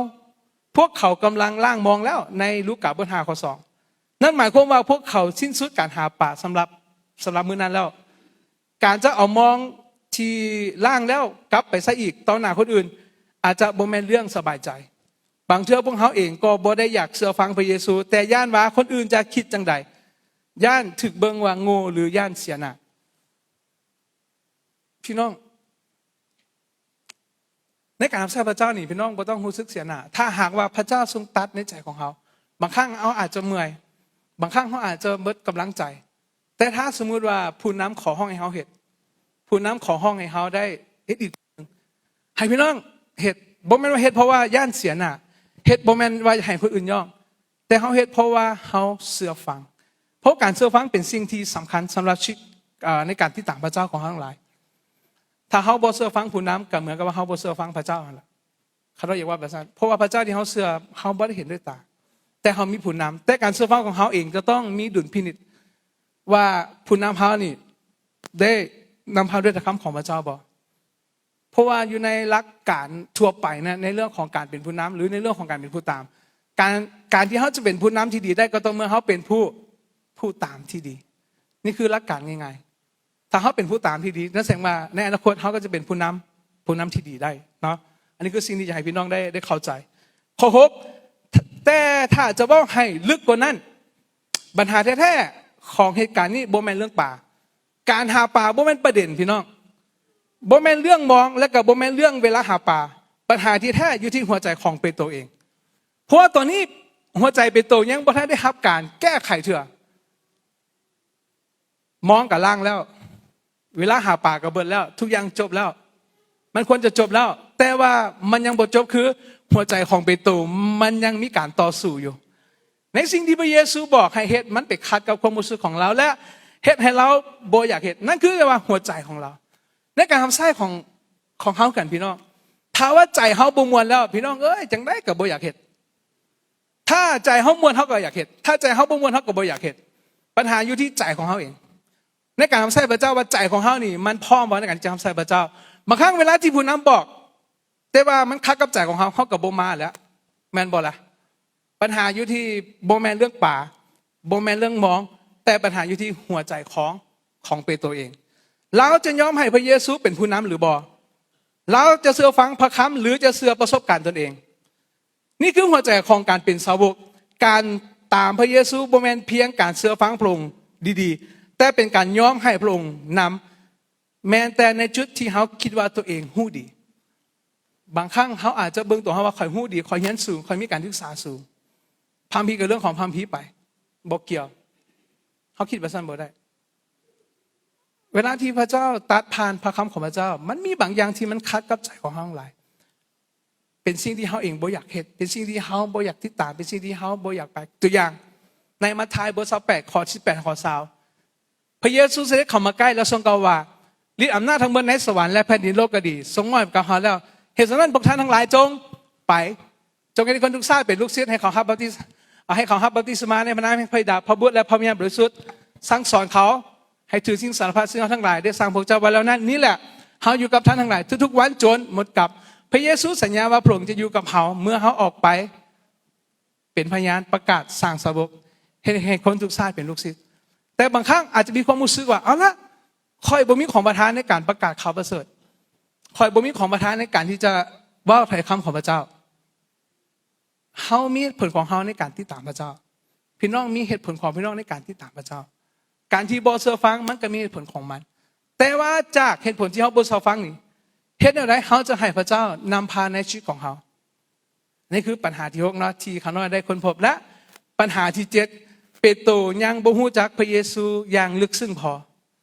ພວກເຂົາກຳລັງລ້າງມອງແລ້ວ, ໃນລູກາ ບົດຫ້າ ຂໍ້ສອງ. ນັ້ນໝາຍຄວາມວ່າພວກເຂົາສິ້ນສຸດການຫາປາສຳລັບ, ສຳລັບມື້ນັ້ນແລ້ວ. ການຈະເອົາມອງທີ່ລ້າງແລ້ວກັບໄປໃຊ້ອີກຕໍ່ໜ້າຄົນອື່ນ ອາດຈະບໍ່ແມ່ນເລື່ອງສະບາຍໃຈ. ບາງເທື່ອພວກເຮົາເອງກໍບໍ່ໄດ້ຢາກເຊື່ອຟັງພະເຢຊູ, ແຕ່ຢ້ານວ່າຄົນອື່ນຈະຄິດຈັ່ງໃດ, ຢ້ານຖືກເບິ່ງວ່າໂງ່ ຫຼື ຢ້ານເສຍໜ້າ. ພີ່ນ້ອງ, ໃນການຮັບໃຊ້ພະເຈົ້ານີ້ ພີ່ນ້ອງບໍ່ຕ້ອງຮູ້ສຶກເສຍໜ້າ ຖ້າຫາກວ່າພະເຈົ້າຊົງຕັດໃນໃຈຂອງເຮົາ. ບາງຄັ້ງເຮົາອາດຈະເມື່ອຍ, ບາງຄັ້ງເຮົາອາດຈະເບິດກຳລັງໃຈ, ແຕ່ຖ້າສົມມຸດວ່າຜູ້ນຳຂໍຮ້ອງໃຫ້ເຮົາເຮັດ, ຜູ້ນຳຂໍຮ້ອງໃຫ້ເຮົາໄດ້ເຮັດອີກ, ໃຫ້ພີ່ນ້ອງເຮັດ, ບໍ່ແມ່ນວ່າເຮັດເພາະວ່າຢ້ານເສຍໜ້າ, ເຮັດບໍ່ແມ່ນວ່າຢາກໃຫ້ຄົນອື່ນຍ້ອງ, ແຕ່ເຮົາເຮັດເພາະວ່າເຮົາເຊື່ອຟັງ. ເພາະການເຊື່ອຟັງເປັນສິ່ງທີ່ສຳຄັນສຳລັບຊີວິດ, ເອີ່, ໃນການຕິດຕາມພະເຈົ້າຂອງເຮົາທັງຫຼາຍ. ຖ້າເຮົາບໍ່ເຊື່ອຟັງຜູ້ນຳ ກໍເໝືອນກັບວ່າເຮົາບໍ່ເຊື່ອຟັງພະເຈົ້າຫັ້ນລະ. ຂ້ານ້ອຍຢາກເວົ້າແບບນັ້ນ ເພາະວ່າພະເຈົ້າທີ່ເຮົາເຊື່ອ ເຮົາບໍ່ໄດ້ເຫັນດ້ວຍຕາ, ແຕ່ເຮົາມີຜູ້ນຳ. ແຕ່ການເຊື່ອຟັງຂອງເຮົາເອງຈະຕ້ອງມີດຸນພິນິດວ່າຜູ້ນຳເຮົານີ້ໄດ້ນຳພາດ້ວຍພະຄຳຂອງພະເຈົ້າບໍ່? ເພາະວ່າຢູ່ໃນຫຼັກການທົ່ວໄປນະ ໃນເລື່ອງຂອງການເປັນຜູ້ນຳ ຫຼື ໃນເລື່ອງຂອງການເປັນຜູ້ຕາມ, ການ, ການທີ່ເຮົາຈະເປັນຜູ້ນຳທີ່ດີໄດ້ ກໍຕໍ່ເມື່ອເຮົາເປັນຜູ້, ຜູ້ຕາມທີ່ດີ. ນີ້ຄືຫຼັກການງ່າຍໆ. ຖ້າເຮົາເປັນຜູ້ຕາມທີ່ດີ, ນັ້ນແສດງວ່າໃນອະນາຄົດເຮົາກໍຈະເປັນຜູ້ນຳ, ຜູ້ນຳທີ່ດີໄດ້ເນາະ. ອັນນີ້ຄືສິ່ງທີ່ຢາກໃຫ້ພີ່ນ້ອງໄດ້, ໄດ້ເຂົ້າໃຈ. ຂໍ້ຫົກ, ແຕ່ຖ້າຈະເວົ້າໃຫ້ເລິກກວ່ານັ້ນ, ບັນຫາແທ້ໆຂອງເຫດການນີ້ບໍ່ແມ່ນເລື່ອງປາ. ການຫາປາບໍ່ແມ່ນປະເດັນ, ພີ່ນ້ອງ. ບໍ່ແມ່ນເລື່ອງມອງ ແລະ ກໍບໍ່ແມ່ນເລື່ອງເວລາຫາປາ. ບັນຫາທີ່ແທ້ຢູ່ທີ່ຫົວໃຈຂອງເປໂຕເອງ. ເພາະວ່າຕອນນີ້ຫົວໃຈເປໂຕຍັງບໍ່ທັນໄດ້ຮັບການແກ້ໄຂເທື່ອ. ມອງກໍລ້າງແລ້ວ, ເວລາຫາປາກໍເບິດແລ້ວ, ທຸກຢ່າງຈົບແລ້ວ, ມັນຄວນຈະຈົບແລ້ວ, ແຕ່ວ່າມັນຍັງບໍ່ຈົບ, ຄືຫົວໃຈຂອງເປໂຕມັນຍັງມີການຕໍ່ສູ້ຢູ່. ໃນສິ່ງທີ່ພະເຢຊູບອກໃຫ້ເຮັດ, ມັນໄປຂັດກັບຄວາມຮູ້ສຶກຂອງລາວ ແລະ ເຮັດໃຫ້ລາວບໍ່ຢາກເຮັດ. ນັ້ນຄືວ່າຫົວໃຈຂອງລາວ. ໃນການຮັບໃຊ້ຂອງ, ຂອງເຮົາກັນ, ພີ່ນ້ອງ, ຖ້າວ່າໃຈເຮົາບໍ່ມ່ວນແລ້ວ, ພີ່ນ້ອງເອີຍ, ຈັ່ງໃດກໍບໍ່ຢາກເຮັດ. ຖ້າໃຈເຮົາມ່ວນ ເຮົາກໍຢາກເຮັດ, ຖ້າໃຈເຮົາບໍ່ມ່ວນ ເຮົາກໍບໍ່ຢາກເຮັດ. ບັນຫາຢູ່ທີ່ໃຈຂອງເຮົາເອງ. ໃນການຮັບໃຊ້ພະເຈົ້າ ວ່າໃຈຂອງເຮົານີ້ມັນພ້ອມບໍ່ໃນການທີ່ຈະຮັບໃຊ້ພະເຈົ້າ. ບາງຄັ້ງເວລາທີ່ຜູ້ນຳບອກ, ແຕ່ວ່າມັນຂັດກັບໃຈຂອງເຮົາ, ເຮົາກໍບໍ່ມາແລ້ວ, ແມ່ນບໍ່ລະ? ບັນຫາຢູ່ທີ່ ບໍ່ແມ່ນເລື່ອງປາ, ບໍ່ແມ່ນເລື່ອງມອງ, ແຕ່ບັນຫາຢູ່ທີ່ຫົວໃຈຂອງ, ຂອງເປໂຕເອງ. ລາວຈະຍອມໃຫ້ພະເຢຊູເປັນຜູ້ນຳຫຼືບໍ່? ລາວຈະເຊື່ອຟັງພະຄຳ ຫຼື ຈະເຊື່ອປະສົບການຕົນເອງ? ນີ້ຄືຫົວໃຈຂອງການເປັນສາວົກ. ການຕາມພະເຢຊູບໍ່ແມ່ນພຽງການເຊື່ອຟັງພະອົງດີໆ, ແຕ່ເປັນການຍອມໃຫ້ພະອົງນຳ, ແມ່ນແຕ່ໃນຈຸດທີ່ເຮົາຄິດວ່າຕົວເອງຮູ້ດີ. ບາງຄັ້ງເຮົາອາດຈະເບິ່ງຕົວເຮົາວ່າ ຂ້ອຍຮູ້ດີ, ຂ້ອຍຮຽນສູງ, ຂ້ອຍມີການສຶກສາສູງ. ພະຄຳພີກໍເລື່ອງຂອງພະຄຳພີໄປ, ບໍ່ກ່ຽວ. ເຮົາຄິດແບບນັ້ນບໍ່ໄດ້. ເວລາທີ່ພະເຈົ້າຕັດຜ່ານພະຄຳຂອງພະເຈົ້າ, ມັນມີບາງຢ່າງທີ່ມັນຂັດກັບໃຈຂອງເຮົາທັງຫຼາຍ. ເປັນສິ່ງທີ່ເຮົາເອງບໍ່ຢາກເຮັດ, ເປັນສິ່ງທີ່ເຮົາບໍ່ຢາກຕິດຕາມ, ເປັນສິ່ງທີ່ເຮົາບໍ່ຢາກໄປ. ຕົວຢ່າງ, ໃນມາທາຍບົດຊາວແປດ ຂໍ້ສິບແປດ ຫາຂໍ້ຊາວ, ພະເຢຊູສະເດັດເຂົ້າມາໃກ້ ແລະ ຊົງກ່າວວ່າ, ລິດອຳນາດທັງໝົດໃນສະຫວັນ ແລະ ແຜ່ນດິນໂລກກໍດີ, ຊົງມອບໃຫ້ກັບເຮົາແລ້ວ. ເຫດສະນັ້ນ, ພວກທ່ານທັງຫຼາຍຈົ່ງໄປ, ຈົ່ງເຮັດໃຫ້ຄົນທຸກຊາດເປັນລູກສິດ, ໃຫ້ເຂົາຮັບບັບຕິ, ໃຫ້ເຂົາຮັບບັບຕິສະມາໃນພະນາມແຫ່ງພະບິດາ, ພະບຸດ ແລະ ພະວິນຍານບໍລິສຸດ, ສັ່ງສອນເຂົາ ໃຫ້ຖືສິ່ງສາລະພັດ ຊຶ່ງເຮົາທັງຫຼາຍໄດ້ສັ່ງພວກເຈົ້າໄວ້ແລ້ວນັ້ນ. ນີ້ແຫຼະ, ເຮົາຢູ່ກັບທ່ານທັງຫຼາຍທຸກໆວັນຈົນໝົດກັບ. ພະເຢຊູສັນຍາວ່າພະອົງຈະຢູ່ກັບເຮົາເມື່ອເຮົາອອກໄປເປັນພະຍານ, ປະກາດ, ສ້າງສາວົກ, ເຮັດໃຫ້ຄົນທຸກຊາດເປັນລູກສິດ. ແຕ່ບາງຄັ້ງອາດຈະມີຄວາມຮູ້ສຶກວ່າ, ເອົາລະ, ຂ້ອຍບໍ່ມີຂອງປະທານໃນການປະກາດຂ່າວປະເສີດ. ຂ້ອຍບໍ່ມີຂອງປະທານໃນການທີ່ຈະເວົ້າຖ້ອຍຄຳຂອງພະເຈົ້າ. ເຮົາມີເຫດຜົນຂອງເຮົາໃນການຕິດຕາມພະເຈົ້າ. ພີ່ນ້ອງມີເຫດຜົນຂອງພີ່ນ້ອງໃນການຕິດຕາມພະເຈົ້າ. ການທີ່ບໍ່ເຊື່ອຟັງມັນກໍມີເຫດຜົນຂອງມັນ. ແຕ່ວ່າຈາກເຫດຜົນທີ່ເຮົາບໍ່ເຊື່ອຟັງນີ້, ເຮັດແນວໃດເຮົາຈະໃຫ້ພະເຈົ້ານຳພາໃນຊີວິດຂອງເຮົາ? ນີ້ຄືບັນຫາທີຫົກເນາະ ທີ່ຂ້ານ້ອຍໄດ້ຄົ້ນພົບ. ແລະ ບັນຫາທີເຈັດ, ເປໂຕຍັງບໍ່ຮູ້ຈັກພະເຢຊູຢ່າງເລິກເຊິ່ງພໍ.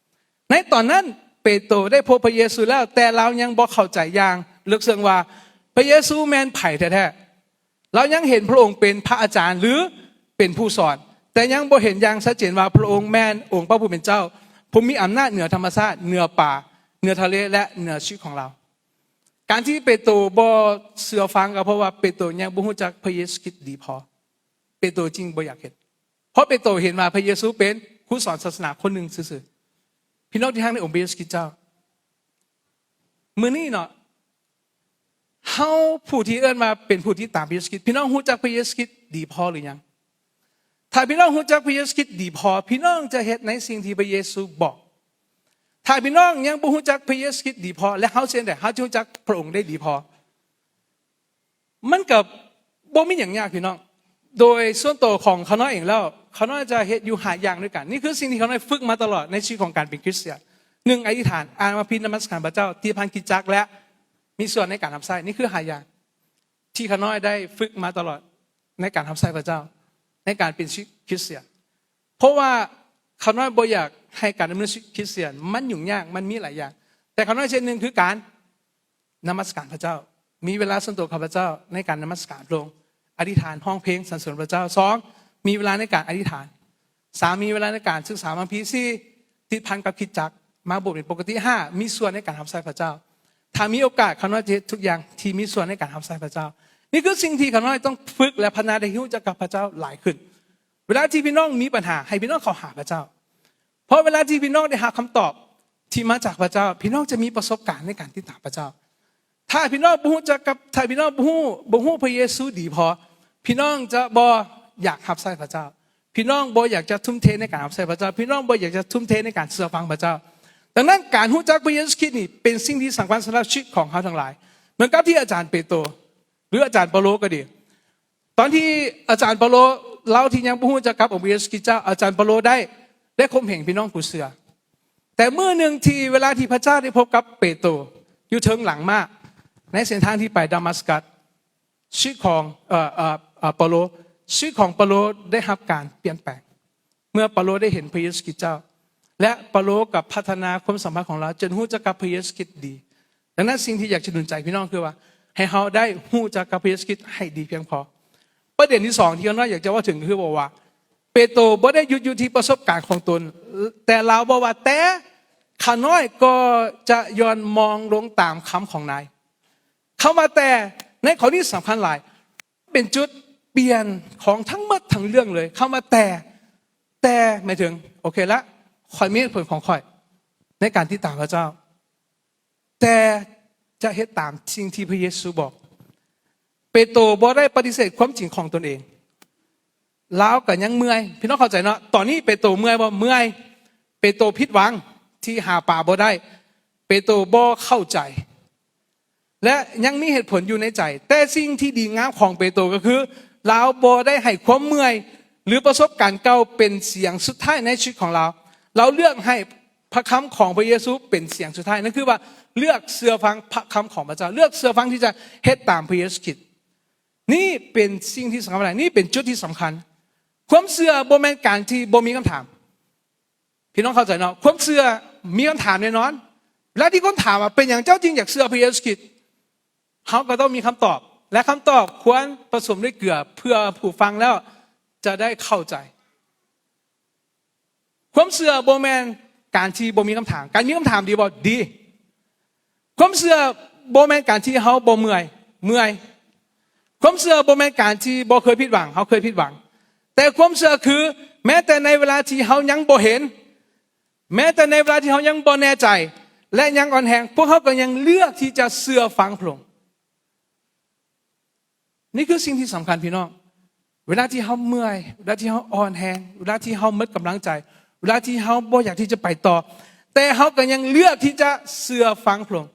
ໃນຕອນນັ້ນ, ເປໂຕໄດ້ພົບພະເຢຊູແລ້ວ, ແຕ່ລາວຍັງບໍ່ເຂົ້າໃຈຢ່າງເລິກເຊິ່ງວ່າພະເຢຊູແມ່ນໃຜແທ້ໆ. ລາວຍັງເຫັນພະອົງເປັນພະອາຈານ ຫຼື ເປັນຜູ້ສອນ, ແຕ່ຍັງບໍ່ເຫັນຢ່າງຊັດເຈນວ່າພະອົງແມ່ນອົງພະຜູ້ເປັນເຈົ້າ, ຜູ້ມີອຳນາດເໜືອທຳມະຊາດ, ເໜືອປ່າ, ເໜືອທະເລ ແລະ ເໜືອຊີວິດຂອງລາວ. ການທີ່ເປໂຕບໍ່ເຊື່ອຟັງ ກໍເພາະວ່າເປໂຕຍັງບໍ່ຮູ້ຈັກພະເຢຊູຄຣິດດີພໍ. ເປໂຕຈຶ່ງບໍ່ຢາກເຮັດ. ເພາະເປໂຕເຫັນວ່າພະເຢຊູເປັນຄູສອນສາສະໜາຄົນໜຶ່ງຊື່ໆ. ພີ່ນ້ອງທີ່ຮັກໃນອົງພະເຢຊູຄຣິດເຈົ້າ, ມື້ນີ້ເນາະ, ເຮົາຜູ້ທີ່ເອີ້ນວ່າເປັນຜູ້ຕິດຕາມພະເຢຊູຄຣິດ, ພີ່ນ້ອງຮູ້ຈັກພະເຢຊູຄຣິດດີພໍຫຼືຍັງ? ຖ້າພີ່ນ້ອງຮູ້ຈັກພະເຢຊູຄຣິດດີພໍ, ພີ່ນ້ອງຈະເຮັດໃນສິ່ງທີ່ພະເຢຊູບອກ. ຖ້າພີ່ນ້ອງຍັງບໍ່ຮູ້ຈັກພະເຢຊູຄຣິດດີພໍ, ແລະ ເຮົາຊິເຮັດໃດເຮົາຈະຮູ້ຈັກພະອົງໄດ້ດີພໍ? ມັນກໍບໍ່ມີຫຍັງຍາກພີ່ນ້ອງ. ໂດຍສ່ວນໂຕຂອງຂ້ານ້ອຍເອງແລ້ວ, ຂ້ານ້ອຍຈະເຮັດຢູ່ຫ້າຢ່າງດ້ວຍກັນ. ນີ້ຄືສິ່ງທີ່ຂ້ານ້ອຍຝຶກມາຕະຫຼອດໃນຊີວິດຂອງການເປັນຄຣິສຕຽນ. ໜຶ່ງ, ອະທິຖານ, ອ່ານພະຄຳພີ, ນະມັດສະການພະເຈົ້າ, ຕິພັນກິດຈັກ ແລະ ມີສ່ວນໃນການຮັບໃຊ້. ນີ້ຄືຫ້າຢ່າງທີ່ຂ້ານ້ອຍໄດ້ຝຶກມາຕະຫຼອດໃນການຮັບໃຊ້ພະເຈົ້າ, ໃນການເປັນຄຣິສຕຽນ. ເພາະວ່າຂ້ານ້ອຍບໍ່ຢາກໃຫ້ການດຳເນີນຊີວິດຄຣິສຕຽນມັນຫຍຸ້ງຍາກ, ມັນມີຫຼາຍຢ່າງ. ແຕ່ຂ້ານ້ອຍເຊັ່ນໜຶ່ງຄືການ ນະມັດສະການພະເຈົ້າ, ມີເວລາສ່ວນຕົວກັບພະເຈົ້າໃນການນະມັດສະການພະອົງ, ອະທິຖານ, ຮ້ອງເພງສັນເສີນພະເຈົ້າ. ສອງ, ມີເວລາໃນການອະທິຖານ. ສາມ, ມີເວລາໃນການສຶກສາພະຄຳພີ. ສີ່, ຕິດພັນກັບຄຣິສຕະຈັກ, ມາໂບດເປັນປົກກະຕິ. ຫ້າ, ມີສ່ວນໃນການຮັບໃຊ້ພະເຈົ້າ. ຖ້າມີໂອກາດ, ຂ້ານ້ອຍຈະເຮັດທຸກຢ່າງທີ່ມີສ່ວນໃນການຮັບໃຊ້ພະເຈົ້າ. ນີ້ຄືສິ່ງທີ່ຂ້ານ້ອຍຕ້ອງຝຶກ ແລະ ພັດທະນາໃຫ້ຮູ້ຈັກກັບພະເຈົ້າຫຼາຍຂຶ້ນ. ເວລາທີ່ພີ່ນ້ອງມີບັນຫາ, ໃຫ້ພີ່ນ້ອງເຂົ້າຫາພະເຈົ້າ. ເພາະເວລາທີ່ພີ່ນ້ອງໄດ້ຮັບຄຳຕອບທີ່ມາຈາກພະເຈົ້າ, ພີ່ນ້ອງຈະມີປະສົບການໃນການຕິດຕາມພະເຈົ້າ. ຖ້າພີ່ນ້ອງບໍ່ຮູ້ຈັກກັບ, ຖ້າພີ່ນ້ອງບໍ່ຮູ້, ບໍ່ຮູ້ພະເຢຊູດີພໍ, ພີ່ນ້ອງຈະບໍ່ຢາກຮັບໃຊ້ພະເຈົ້າ. ພີ່ນ້ອງບໍ່ຢາກຈະທຸ່ມເທໃນການຮັບໃຊ້ພະເຈົ້າ. ພີ່ນ້ອງບໍ່ຢາກຈະທຸ່ມເທໃນການເຊື່ອຟັງພະເຈົ້າ. ດັ່ງນັ້ນ, ການຮູ້ຈັກພະເຢຊູຄຣິດນີ້ເປັນສິ່ງທີ່ສຳຄັນສຳລັບຊີວິດຂອງເຮົາທັງຫຼາຍ. ເໝືອນກັບທີ່ອາຈານເປໂຕ ຫຼື ອາຈານເປາໂລກໍດີ, ຕອນທີ່ອາຈານເປາໂລ ລາວທີ່ຍັງບໍ່ຮູ້ຈັກກັບອົງພະເຢຊູຄຣິດເຈົ້າ, ອາຈານເປາໂລໄດ້, ໄດ້ຂົ່ມເຫງພີ່ນ້ອງຜູ້ເຊື່ອ. ແຕ່ມື້ໜຶ່ງທີ່ເວລາທີ່ພະເຈົ້າໄດ້ພົບກັບເປໂຕຢູ່ເທິງຫຼັງມ້າ ໃນເສັ້ນທາງທີ່ໄປດາມັດສະກັດ, ຊີວິດຂອງ, ເອີ, ເອີ, ເອີ, ເປາໂລ, ຊີວິດຂອງເປາໂລໄດ້ຮັບການປ່ຽນແປງ ເມື່ອເປາໂລໄດ້ເຫັນພະເຢຊູຄຣິດເຈົ້າ ແລະ ເປາໂລກໍພັດທະນາຄວາມສຳພັນຂອງລາວຈົນຮູ້ຈັກກັບພະເຢຊູຄຣິດດີ. ດັ່ງນັ້ນ, ສິ່ງທີ່ຢາກຈະໜູນໃຈພີ່ນ້ອງຄືວ່າ ໃຫ້ເຮົາໄດ້ຮູ້ຈັກກັບພະເຢຊູຄຣິດໃຫ້ດີພຽງພໍ. ປະເດັນທີສອງທີ່ຂ້ານ້ອຍຢາກຈະເວົ້າເຖິງກໍຄືບອກວ່າ ເປໂຕບໍ່ໄດ້ຢຸດຢູ່ທີ່ປະສົບການຂອງຕົນ, ແຕ່ລາວບອກວ່າ, ແຕ່ຂ້ານ້ອຍກໍຈະຢ່ອນມອງລົງຕາມຄຳຂອງນາຍ. ຄຳວ່າແຕ່ໃນຂໍ້ນີ້ສຳຄັນຫຼາຍ, ເປັນຈຸດປ່ຽນຂອງທັງໝົດທັງເລື່ອງເລີຍ. ຄຳວ່າແຕ່, ແຕ່ໝາຍເຖິງ, ໂອເຄລະ, ຂ້ອຍມີເຫດຜົນຂອງຂ້ອຍໃນການຕິດຕາມພະເຈົ້າ, ແຕ່ຈະເຮັດຕາມສິ່ງທີ່ພະເຢຊູບອກ. ເປໂຕບໍ່ໄດ້ປະຕິເສດຄວາມຈິງຂອງຕົນເອງ. ລາວກໍຍັງເມື່ອຍ. ພີ່ນ້ອງເຂົ້າໃຈເນາະ? ຕອນນີ້ເປໂຕເມື່ອຍບໍ່? ເມື່ອຍ. ເປໂຕຜິດຫວັງທີ່ຫາປາບໍ່ໄດ້. ເປໂຕບໍ່ເຂົ້າໃຈ ແລະ ຍັງມີເຫດຜົນຢູ່ໃນໃຈ. ແຕ່ສິ່ງທີ່ດີງາມຂອງເປໂຕກໍຄື ລາວບໍ່ໄດ້ໃຫ້ຄວາມເມື່ອຍ ຫຼື ປະສົບການເກົ່າເປັນສຽງສຸດທ້າຍໃນຊີວິດຂອງລາວ. ລາວເລືອກໃຫ້ພະຄຳຂອງພະເຢຊູເປັນສຽງສຸດທ້າຍ. ນັ້ນຄືວ່າເລືອກເຊື່ອຟັງພະຄຳຂອງພະເຈົ້າ, ເລືອກເຊື່ອຟັງທີ່ຈະເຮັດຕາມພະເຢຊູຄຣິດ. ນີ້ເປັນສິ່ງທີ່ສຳຄັນຫຼາຍ. ນີ້ເປັນຈຸດທີ່ສຳຄັນ. ຄວາມເຊື່ອບໍ່ແມ່ນການທີ່ບໍ່ມີຄຳຖາມ. ພີ່ນ້ອງເຂົ້າໃຈເນາະ? ຄວາມເຊື່ອມີຄຳຖາມແນ່ນອນ. ເວລາທີ່ຄົນຖາມວ່າ ເປັນຫຍັງເຈົ້າຈຶ່ງຢາກເຊື່ອພະເຢຊູຄຣິດ? ເຮົາກໍຕ້ອງມີຄຳຕອບ ແລະ ຄຳຕອບຄວນປະສົມດ້ວຍເກືອ ເພື່ອຜູ້ຟັງແລ້ວຈະໄດ້ເຂົ້າໃຈ. ຄວາມເຊື່ອບໍ່ແມ່ນການທີ່ບໍ່ມີຄຳຖາມ. ການມີຄຳຖາມດີບໍ່? ດີ. ຄວາມເຊື່ອບໍ່ແມ່ນການທີ່ເຮົາບໍ່ເມື່ອຍ, ເມື່ອຍ. ຄວາມເຊື່ອບໍ່ແມ່ນການທີ່ບໍ່ເຄີຍຜິດຫວັງ, ເຮົາເຄີຍຜິດຫວັງ. ແຕ່ຄວາມເຊື່ອຄື ແມ້ແຕ່ໃນເວລາທີ່ເຮົາຍັງບໍ່ເຫັນ, ແມ້ແຕ່ໃນເວລາທີ່ເຮົາຍັງບໍ່ແນ່ໃຈ ແລະ ຍັງອ່ອນແຮງ, ພວກເຮົາກໍຍັງເລືອກທີ່ຈະເຊື່ອຟັງພະອົງ. ນີ້ຄືສິ່ງທີ່ສຳຄັນ, ພີ່ນ້ອງ. ເວລາທີ່ເຮົາເມື່ອຍ, ເວລາທີ່ເຮົາອ່ອນແຮງ, ເວລາທີ່ເຮົາໝົດກຳລັງໃຈ, ເວລາທີ່ເຮົາບໍ່ຢາກທີ່ຈະໄປຕໍ່, ແຕ່ເຮົາກໍຍັງເລືອກທີ່ຈະເຊື່ອຟັງພະອົງ,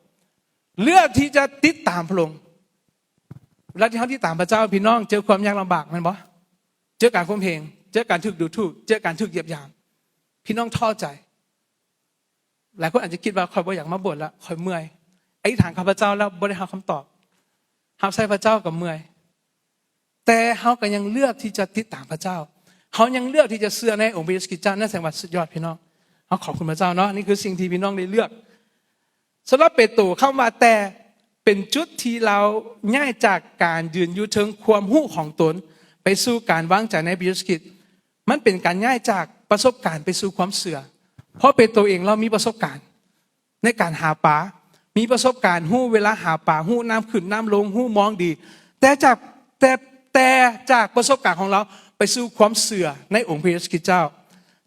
ເລືອກທີ່ຈະຕິດຕາມພະອົງ. ເວລາທີ່ເຮົາຕິດຕາມພະເຈົ້າ, ພີ່ນ້ອງ, ເຈີຄວາມຍາກລຳບາກ, ແມ່ນບໍ່? ເຈີການຂົ່ມເຫງ, ເຈີການຖືກດູຖູກ, ເຈີການຖືກຢຽບຢາມ, ພີ່ນ້ອງທໍ້ໃຈ. ຫຼາຍຄົນອາດຈະຄິດວ່າ ຂ້ອຍບໍ່ຢາກມາໂບດລະ, ຂ້ອຍເມື່ອຍ. ອະທິຖານກັບພະເຈົ້າແລ້ວບໍ່ໄດ້ຮັບຄຳຕອບ. ຮັບໃຊ້ພະເຈົ້າກໍເມື່ອຍ. ແຕ່ເຮົາກໍຍັງເລືອກທີ່ຈະຕິດຕາມພະເຈົ້າ. ເຮົາຍັງເລືອກທີ່ຈະເຊື່ອໃນອົງພະເຢຊູຄຣິດເຈົ້າ. ນັ້ນແສດງວ່າສຸດຍອດ, ພີ່ນ້ອງ. ເຮົາຂອບຄຸນພະເຈົ້າເນາະ. ນີ້ຄືສິ່ງທີ່ພີ່ນ້ອງໄດ້ເລືອກ. ສຳລັບເປໂຕ, ຄຳວ່າແຕ່ເປັນຈຸດທີ່ລາວຍ້າຍຈາກການຢືນຢູ່ເທິງຄວາມຮູ້ຂອງຕົນ ໄປສູ່ການວາງໃຈໃນພະເຢຊູຄຣິດ. ມັນເປັນການຍ້າຍຈາກປະສົບການໄປສູ່ຄວາມເຊື່ອ. ເພາະເປໂຕເອງລາວມີປະສົບການໃນການຫາປາ, ມີປະສົບການຮູ້ເວລາຫາປາ, ຮູ້ນ້ຳຂຶ້ນນ້ຳລົງ, ຮູ້ມອງດີ. ແຕ່ຈາກ, ແຕ່, ແຕ່ຈາກປະສົບການຂອງລາວໄປສູ່ຄວາມເຊື່ອໃນອົງພະເຢຊູຄຣິດເຈົ້າ,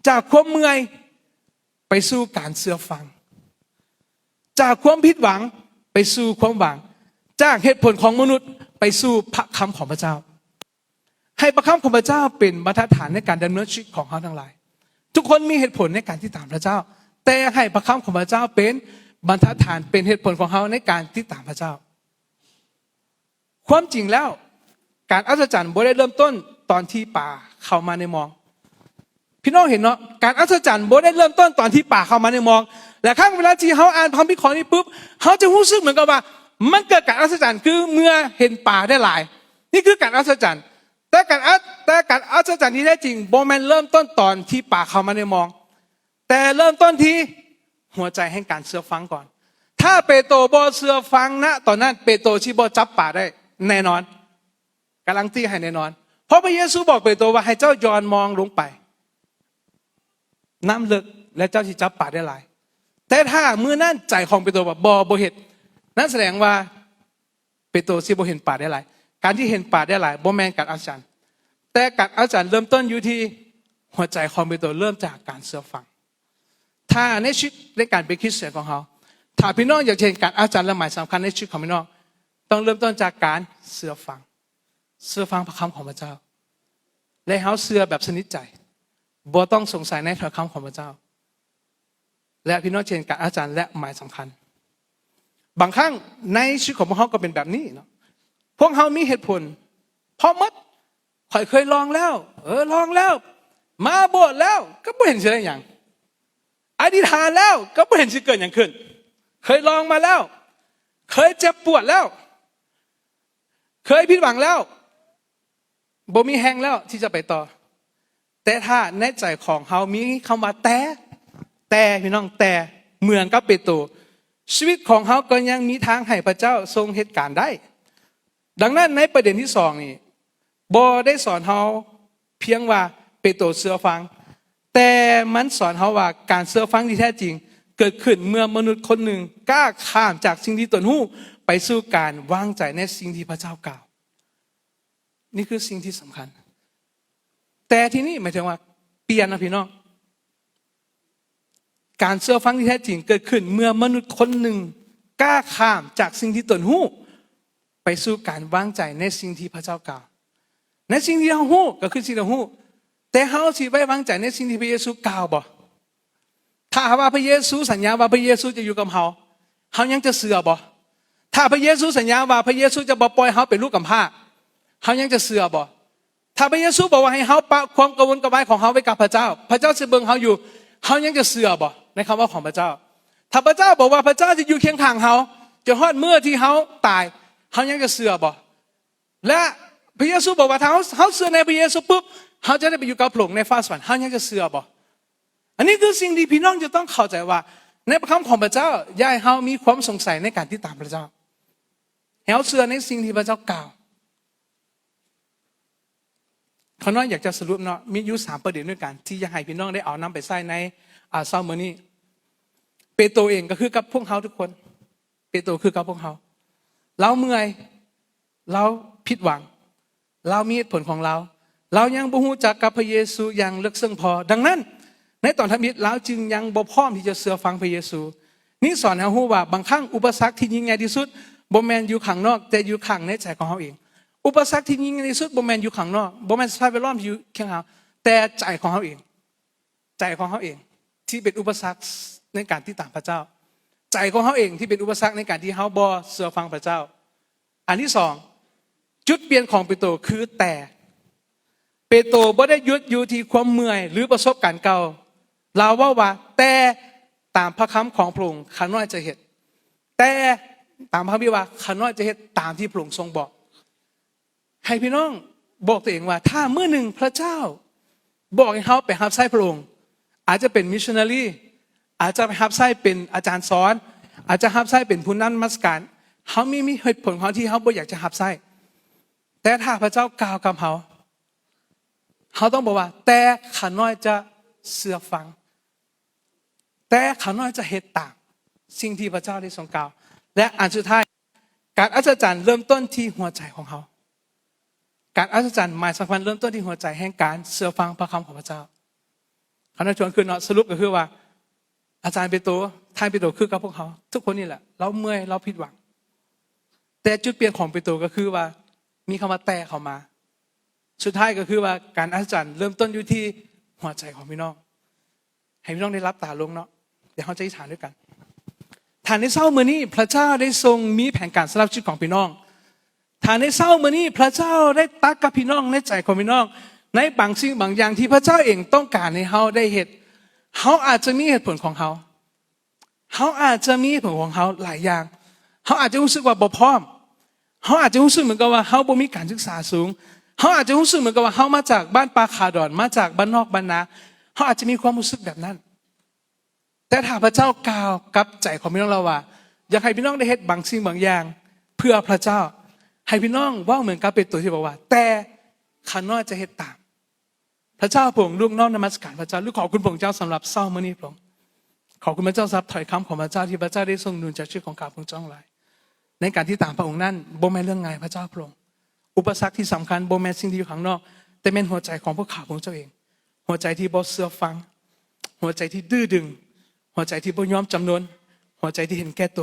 ຈາກຄວາມເມື່ອຍໄປສູ່ການເຊື່ອຟັງ, ຈາກຄວາມຜິດຫວັງໄປສູ່ຄວາມຫວັງ, ຈາກເຫດຜົນຂອງມະນຸດໄປສູ່ພະຄຳຂອງພະເຈົ້າ. ໃຫ້ພະຄຳຂອງພະເຈົ້າເປັນບັນທັດຖານໃນການດຳເນີນຊີວິດຂອງເຮົາທັງຫຼາຍ. ທຸກຄົນມີເຫດຜົນໃນການຕິດຕາມພະເຈົ້າ, ແຕ່ໃຫ້ພະຄຳຂອງພະເຈົ້າເປັນບັນທັດຖານ, ເປັນເຫດຜົນຂອງເຮົາໃນການຕິດຕາມພະເຈົ້າ. ຄວາມຈິງແລ້ວ, ການອັດສະຈັນບໍ່ໄດ້ເລີ່ມຕົ້ນຕອນທີ່ປາເຂົ້າມາໃນມອງ. ພີ່ນ້ອງເຫັນເນາະ, ການອັດສະຈັນບໍ່ໄດ້ເລີ່ມຕົ້ນຕອນທີ່ປາເຂົ້າມາໃນມອງ. ຫຼາຍຄັ້ງເວລາທີ່ເຮົາອ່ານພະຄຳພິເຄາະນີ້ປຸບ, ເຮົາຈະຮູ້ສຶກເໝືອນກັບວ່າ ມັນເກີດການອັດສະຈັນ ຄືເມື່ອເຫັນປາໄດ້ຫຼາຍ. ນີ້ຄືການອັດສະຈັນ. ແຕ່ການອັດ ແຕ່ການອັດສະຈັນທີ່ແທ້ຈິງ ບໍ່ແມ່ນເລີ່ມຕົ້ນຕອນທີ່ປາເຂົ້າມາໃນມອງ, ແຕ່ເລີ່ມຕົ້ນທີ່ຫົວໃຈແຫ່ງການເຊື່ອຟັງກ່ອນ. ຖ້າເປໂຕບໍ່ເຊື່ອຟັງນະຕອນນັ້ນ, ເປໂຕຊິບໍ່ຈັບປາໄດ້ແນ່ນອນ. ກາຣັນຕີໃຫ້ແນ່ນອນ. ເພາະພະເຢຊູບອກເປໂຕວ່າ ໃຫ້ເຈົ້າຢ່ອນມອງລົງໄປນ້ຳເລິກ ແລະ ເຈົ້າຊິຈັບປາໄດ້ຫຼາຍ. ແຕ່ຖ້າມື້ນັ້ນໃຈຂອງເປໂຕວ່າ ບໍ່, ບໍ່ເຮັດ, ນັ້ນສະແດງວ່າເປໂຕຊິບໍ່ເຫັນປາໄດ້ຫຼາຍ. ການທີ່ເຫັນປາໄດ້ຫຼາຍ ບໍ່ແມ່ນການອັດສະຈັນ, ແຕ່ການອັດສະຈັນເລີ່ມຕົ້ນຢູ່ທີ່ຫົວໃຈຂອງເປໂຕ, ເລີ່ມຈາກການເຊື່ອຟັງ. ຖ້າໃນຊີວິດໃນການເປັນຄຣິສຕຽນຂອງເຮົາ, ຖ້າພີ່ນ້ອງຢາກເຫັນການອັດສະຈັນ ແລະ ໝາຍສຳຄັນໃນຊີວິດຂອງພີ່ນ້ອງ, ຕ້ອງເລີ່ມຕົ້ນຈາກການເຊື່ອຟັງ. ເຊື່ອຟັງພະຄຳຂອງພະເຈົ້າ ແລະ ເຮົາເຊື່ອແບບສະໜິດໃຈ, ບໍ່ຕ້ອງສົງໄສໃນພະຄຳຂອງພະເຈົ້າ, ແລະ ພີ່ນ້ອງຈະເຫັນການອັດສະຈັນ ແລະ ໝາຍສຳຄັນ. ບາງຄັ້ງໃນຊີວິດຂອງພວກເຮົາກໍເປັນແບບນີ້ເນາະ. ພວກເຮົາມີເຫດຜົນພ້ອມໝົດ. ຂ້ອຍເຄີຍລອງແລ້ວ, ເອີ, ລອງແລ້ວ, ມາໂບດແລ້ວ, ກໍບໍ່ເຫັນຊິໄດ້ຫຍັງ. ອະທິຖານແລ້ວ, ກໍບໍ່ເຫັນຊິເກີດຫຍັງຂຶ້ນ. ເຄີຍລອງມາແລ້ວ, ເຄີຍເຈັບປວດແລ້ວ, ເຄີຍຜິດຫວັງແລ້ວ, ບໍ່ມີແຮງແລ້ວທີ່ຈະໄປຕໍ່. ແຕ່ຖ້າໃນໃຈຂອງເຮົາມີຄຳວ່າແຕ່, ແຕ່, ພີ່ນ້ອງ, ແຕ່ເໝືອນກັບເປໂຕ, ຊີວິດຂອງເຮົາກໍຍັງມີທາງໃຫ້ພະເຈົ້າຊົງເຮັດການໄດ້. ດັ່ງນັ້ນໃນປະເດັນທີສອງນີ້ ບໍ່ໄດ້ສອນເຮົາພຽງວ່າເປໂຕເຊື່ອຟັງ, ແຕ່ມັນສອນເຮົາວ່າການເຊື່ອຟັງທີ່ແທ້ຈິງເກີດຂຶ້ນເມື່ອມະນຸດຄົນໜຶ່ງກ້າຂ້າມຈາກສິ່ງທີ່ຕົນຮູ້ໄປສູ່ການວາງໃຈໃນສິ່ງທີ່ພະເຈົ້າກ່າວ. ນີ້ຄືສິ່ງທີ່ສຳຄັນ. ແຕ່ທີ່ນີ້ໝາຍເຖິງວ່າປ່ຽນນະພີ່ນ້ອງ. ການເຊື່ອຟັງທີ່ແທ້ຈິງເກີດຂຶ້ນເມື່ອມະນຸດຄົນໜຶ່ງກ້າຂ້າມຈາກສິ່ງທີ່ຕົນຮູ້ໄປສູ່ການວາງໃຈໃນສິ່ງທີ່ພະເຈົ້າກ່າວ. ໃນສິ່ງທີ່ເຮົາຮູ້ກໍຄືສິ່ງທີ່ເຮົາຮູ້, ແຕ່ເຮົາຊິໄວ້ວາງໃຈໃນສິ່ງທີ່ພະເຢຊູກ່າວບໍ່? ຖ້າຫາກວ່າພະເຢຊູສັນຍາວ່າພະເຢຊູຈະຢູ່ກັບເຮົາ, ເຮົາຍັງຈະເຊື່ອບໍ່? ຖ້າພະເຢຊູສັນຍາວ່າພະເຢຊູຈະບໍ່ປ່ອຍເຮົາເປັນລູກກຳພ້າ, ເຮົາຍັງຈະເຊື່ອບໍ່? ຖ້າພະເຢຊູບອກວ່າໃຫ້ເຮົາປະຄວາມກະວົນກະວາຍຂອງເຮົາໄວ້ກັບພະເຈົ້າ, ພະເຈົ້າຊິເບິ່ງເຮົາຢູ່, ເຮົາຍັງຈະເຊື່ອບໍ່ໃນຄຳເວົ້າຂອງພະເຈົ້າ? ຖ້າພະເຈົ້າບອກວ່າພະເຈົ້າຈະຢູ່ຄຽງຂ້າງເຮົາ ຈົນຮອດມື້ທີ່ເຮົາຕາຍ, ເຮົາຍັງຈະເຊື່ອບໍ່? ແລະ ພະເຢຊູບອກວ່າ ຖ້າເຮົາ, ເຮົາເຊື່ອໃນພະເຢຊູປຸບ, ເຮົາຈະໄດ້ໄປຢູ່ກັບພະອົງໃນຟ້າສະຫວັນ, ເຮົາຍັງຈະເຊື່ອບໍ່? ອັນນີ້ຄືສິ່ງທີ່ພີ່ນ້ອງຈະຕ້ອງເຂົ້າໃຈວ່າ ໃນພະຄຳຂອງພະເຈົ້າ, ຢ່າໃຫ້ເຮົາມີຄວາມສົງໄສໃນການຕິດຕາມພະເຈົ້າ. ໃຫ້ເຮົາເຊື່ອໃນສິ່ງທີ່ພະເຈົ້າກ່າວ. ຂ້ານ້ອຍຢາກຈະສະຫຼຸບເນາະ, ມີຢູ່ສາມປະເດັນດ້ວຍກັນ ທີ່ຢາກໃຫ້ພີ່ນ້ອງໄດ້ເອົານຳໄປໃຊ້ໃນ, ອາ, ເຊົ້າມື້ນີ້. ເປໂຕເອງກໍຄືກັບພວກເຮົາທຸກຄົນ. ເປໂຕຄືກັບພວກເຮົາ. ລາວເມື່ອຍ, ລາວຜິດຫວັງ, ລາວມີເຫດຜົນຂອງລາວ, ລາວຍັງບໍ່ຮູ້ຈັກກັບພະເຢຊູຢ່າງເລິກເຊິ່ງພໍ. ດັ່ງນັ້ນ, ໃນຕອນທຳອິດ, ລາວຈຶ່ງຍັງບໍ່ພ້ອມທີ່ຈະເຊື່ອຟັງພະເຢຊູ. ນີ້ສອນໃຫ້ເຮົາຮູ້ວ່າ ບາງຄັ້ງອຸປະສັກທີ່ຍິ່ງໃຫຍ່ທີ່ສຸດ ບໍ່ແມ່ນຢູ່ຂ້າງນອກ, ແຕ່ຢູ່ຂ້າງໃນໃຈຂອງເຮົາເອງ. ອຸປະສັກທີ່ຍິ່ງໃຫຍ່ທີ່ສຸດ ບໍ່ແມ່ນຢູ່ຂ້າງນອກ, ບໍ່ແມ່ນສະພາບແວດລ້ອມທີ່ຢູ່ຄຽງເຮົາ, ແຕ່ໃຈຂອງເຮົາເອງ. ໃຈຂອງເຮົາເອງທີ່ເປັນອຸປະສັກໃນການຕິດຕາມພະເຈົ້າ. ໃຈຂອງເຮົາເອງທີ່ເປັນອຸປະສັກໃນການທີ່ເຮົາບໍ່ເຊື່ອຟັງພະເຈົ້າ. ອັນທີສອງ, ຈຸດປ່ຽນຂອງເປໂຕຄືແຕ່. ເປໂຕບໍ່ໄດ້ຢຸດຢູ່ທີ່ຄວາມເມື່ອຍ ຫຼື ປະສົບການເກົ່າ. ລາວເວົ້າວ່າ, ແຕ່ຕາມພະຄຳຂອງພະອົງ ຂ້ານ້ອຍຈະເຮັດ. ແຕ່ຕາມພະຄຳທີ່ວ່າ, ຂ້ານ້ອຍຈະເຮັດຕາມທີ່ພະອົງຊົງບອກ. ໃຫ້ພີ່ນ້ອງບອກຕົວເອງວ່າ ຖ້າມື້ໜຶ່ງພະເຈົ້າບອກໃຫ້ເຮົາໄປຮັບໃຊ້ພະອົງ, ອາດຈະເປັນມິດຊະນາຣີ, ອາດຈະໄປຮັບໃຊ້ເປັນອາຈານສອນ, ອາດຈະຮັບໃຊ້ເປັນຜູ້ນຳນະມັດສະການ, ເຮົາມີ, ມີເຫດຜົນຂອງເຮົາທີ່ເຮົາບໍ່ຢາກຈະຮັບໃຊ້. ແຕ່ຖ້າພະເຈົ້າກ່າວກັບເຮົາ, ເຮົາຕ້ອງບອກວ່າ, ແຕ່ຂ້ານ້ອຍຈະເຊື່ອຟັງ. ແຕ່ຂ້ານ້ອຍຈະເຮັດຕາມສິ່ງທີ່ພະເຈົ້າໄດ້ຊົງກ່າວ. ແລະ ອັນສຸດທ້າຍ, ການອັດສະຈັນເລີ່ມຕົ້ນທີ່ຫົວໃຈຂອງເຮົາ. ການອັດສະຈັນໝາຍສຳຄັນເລີ່ມຕົ້ນທີ່ຫົວໃຈແຫ່ງການເຊື່ອຟັງພະຄຳຂອງພະເຈົ້າ. ຂ້ານ້ອຍຊວນຄືນເນາະ, ສະຫຼຸບກໍຄືວ່າ ອາຈານເປໂຕ, ທ່ານເປໂຕຄືກັບພວກເຮົາທຸກຄົນນີ້ແຫຼະ. ລາວເມື່ອຍ, ລາວຜິດຫວັງ. ແຕ່ຈຸດປ່ຽນຂອງເປໂຕກໍຄືວ່າ ມີຄຳວ່າແຕ່ເຂົ້າມາ. ສຸດທ້າຍກໍຄືວ່າ ການອັດສະຈັນເລີ່ມຕົ້ນຢູ່ທີ່ຫົວໃຈຂອງພີ່ນ້ອງ. ໃຫ້ພີ່ນ້ອງໄດ້ຫຼັບຕາລົງເນາະ. ດຽວເຮົາຈະອະທິຖານດ້ວຍກັນ. ຖ້າໃນເຊົ້າມື້ນີ້ພະເຈົ້າໄດ້ຊົງມີແຜນການສຳລັບຊີວິດຂອງພີ່ນ້ອງ, ຖ້າໃນເຊົ້າມື້ນີ້ພະເຈົ້າໄດ້ຕັດກັບພີ່ນ້ອງໃນໃຈຂອງພີ່ນ້ອງ, ໃນບາງສິ່ງບາງຢ່າງທີ່ພະເຈົ້າເອງຕ້ອງການໃຫ້ເຮົາໄດ້ເຮັດ, ເຮົາອາດຈະມີເຫດຜົນຂອງເຮົາ. ເຮົາອາດຈະມີເຫດຜົນຂອງເຮົາຫຼາຍຢ່າງ. ເຮົາອາດຈະຮູ້ສຶກວ່າບໍ່ພ້ອມ. ເຮົາອາດຈະຮູ້ສຶກເໝືອນກັບວ່າເຮົາບໍ່ມີການສຶກສາສູງ. ເຮົາອາດຈະຮູ້ສຶກເໝືອນກັບວ່າເຮົາມາຈາກບ້ານປ່າຂາດອນ, ມາຈາກບ້ານນອກບ້ານນາ. ເຮົາອາດຈະມີຄວາມຮູ້ສຶກແບບນັ້ນ. ແຕ່ຖ້າພະເຈົ້າກ່າວກັບໃຈຂອງພີ່ນ້ອງລາວວ່າ ຢາກໃຫ້ພີ່ນ້ອງໄດ້ເຮັດບາງສິ່ງບາງຢ່າງເພື່ອພະເຈົ້າ, ໃຫ້ພີ່ນ້ອງເວົ້າເໝືອນກັບເປໂຕທີ່ບອກວ່າ ແຕ່ຂ້ານ້ອຍຈະເຮັດຕາມ. ພະເຈົ້າພະອົງ, ລູກນ້ອມນະມັດສະການພະເຈົ້າ, ລູກຂອບຄຸນພະອົງເຈົ້າສຳລັບເຊົ້າມື້ນີ້ພະອົງ. ຂອບຄຸນພະເຈົ້າສຳລັບຖ້ອຍຄຳຂອງພະເຈົ້າທີ່ພະເຈົ້າໄດ້ຊົງໜູນໃຈຊີວິດຂອງຂ້າພະອົງເຈົ້າທັງຫຼາຍ. ໃນການຕິດຕາມພະອົງນັ້ນບໍ່ແມ່ນເລື່ອງງ່າຍພະເຈົ້າພະອົງ. ອຸປະສັກທີ່ສຳຄັນບໍ່ແມ່ນສິ່ງທີ່ຢູ່ຂ້າງນອກ, ແຕ່ແມ່ນຫົວໃຈຂອງພວກຂ້າພະອົງເຈົ້າເອງ. ຫົວໃຈທີ່ບໍ່ເຊື່ອຟັງ, ຫົວໃຈທີ່ດື້ດຶງ, ຫົວໃຈທີ່ບໍ່ຍອມຈຳນົນ, ຫົວໃຈທີ່ເຫັນແກ່ໂຕ.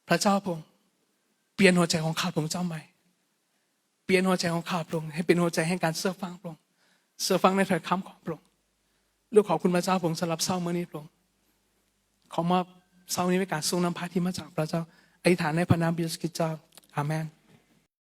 ພະເຈົ້າພະອົງ, ປ່ຽນຫົວໃຈຂອງຂ້າພະອົງເຈົ້າໃໝ່. ປ່ຽນຫົວໃຈຂອງຂ້າພະອົງໃຫ້ເປັນຫົວໃຈແຫ່ງການເຊື່ອຟັງພະອົງ, ເຊື່ອຟັງໃນຖ້ອຍຄຳຂອງພະອົງ. ລູກຂອບຄຸນພະເຈົ້າພະອົງສຳລັບເຊົ້າມື້ນີ້ພະອົງ. ຂໍມອບເຊົ້ານີ້ເປັນການຊົງນຳພາທີ່ມາຈາກພະເຈົ້າ. ອະທິຖານໃນພະນາມພະເຢຊູຄຣິດເຈົ້າ. ອາເມນ.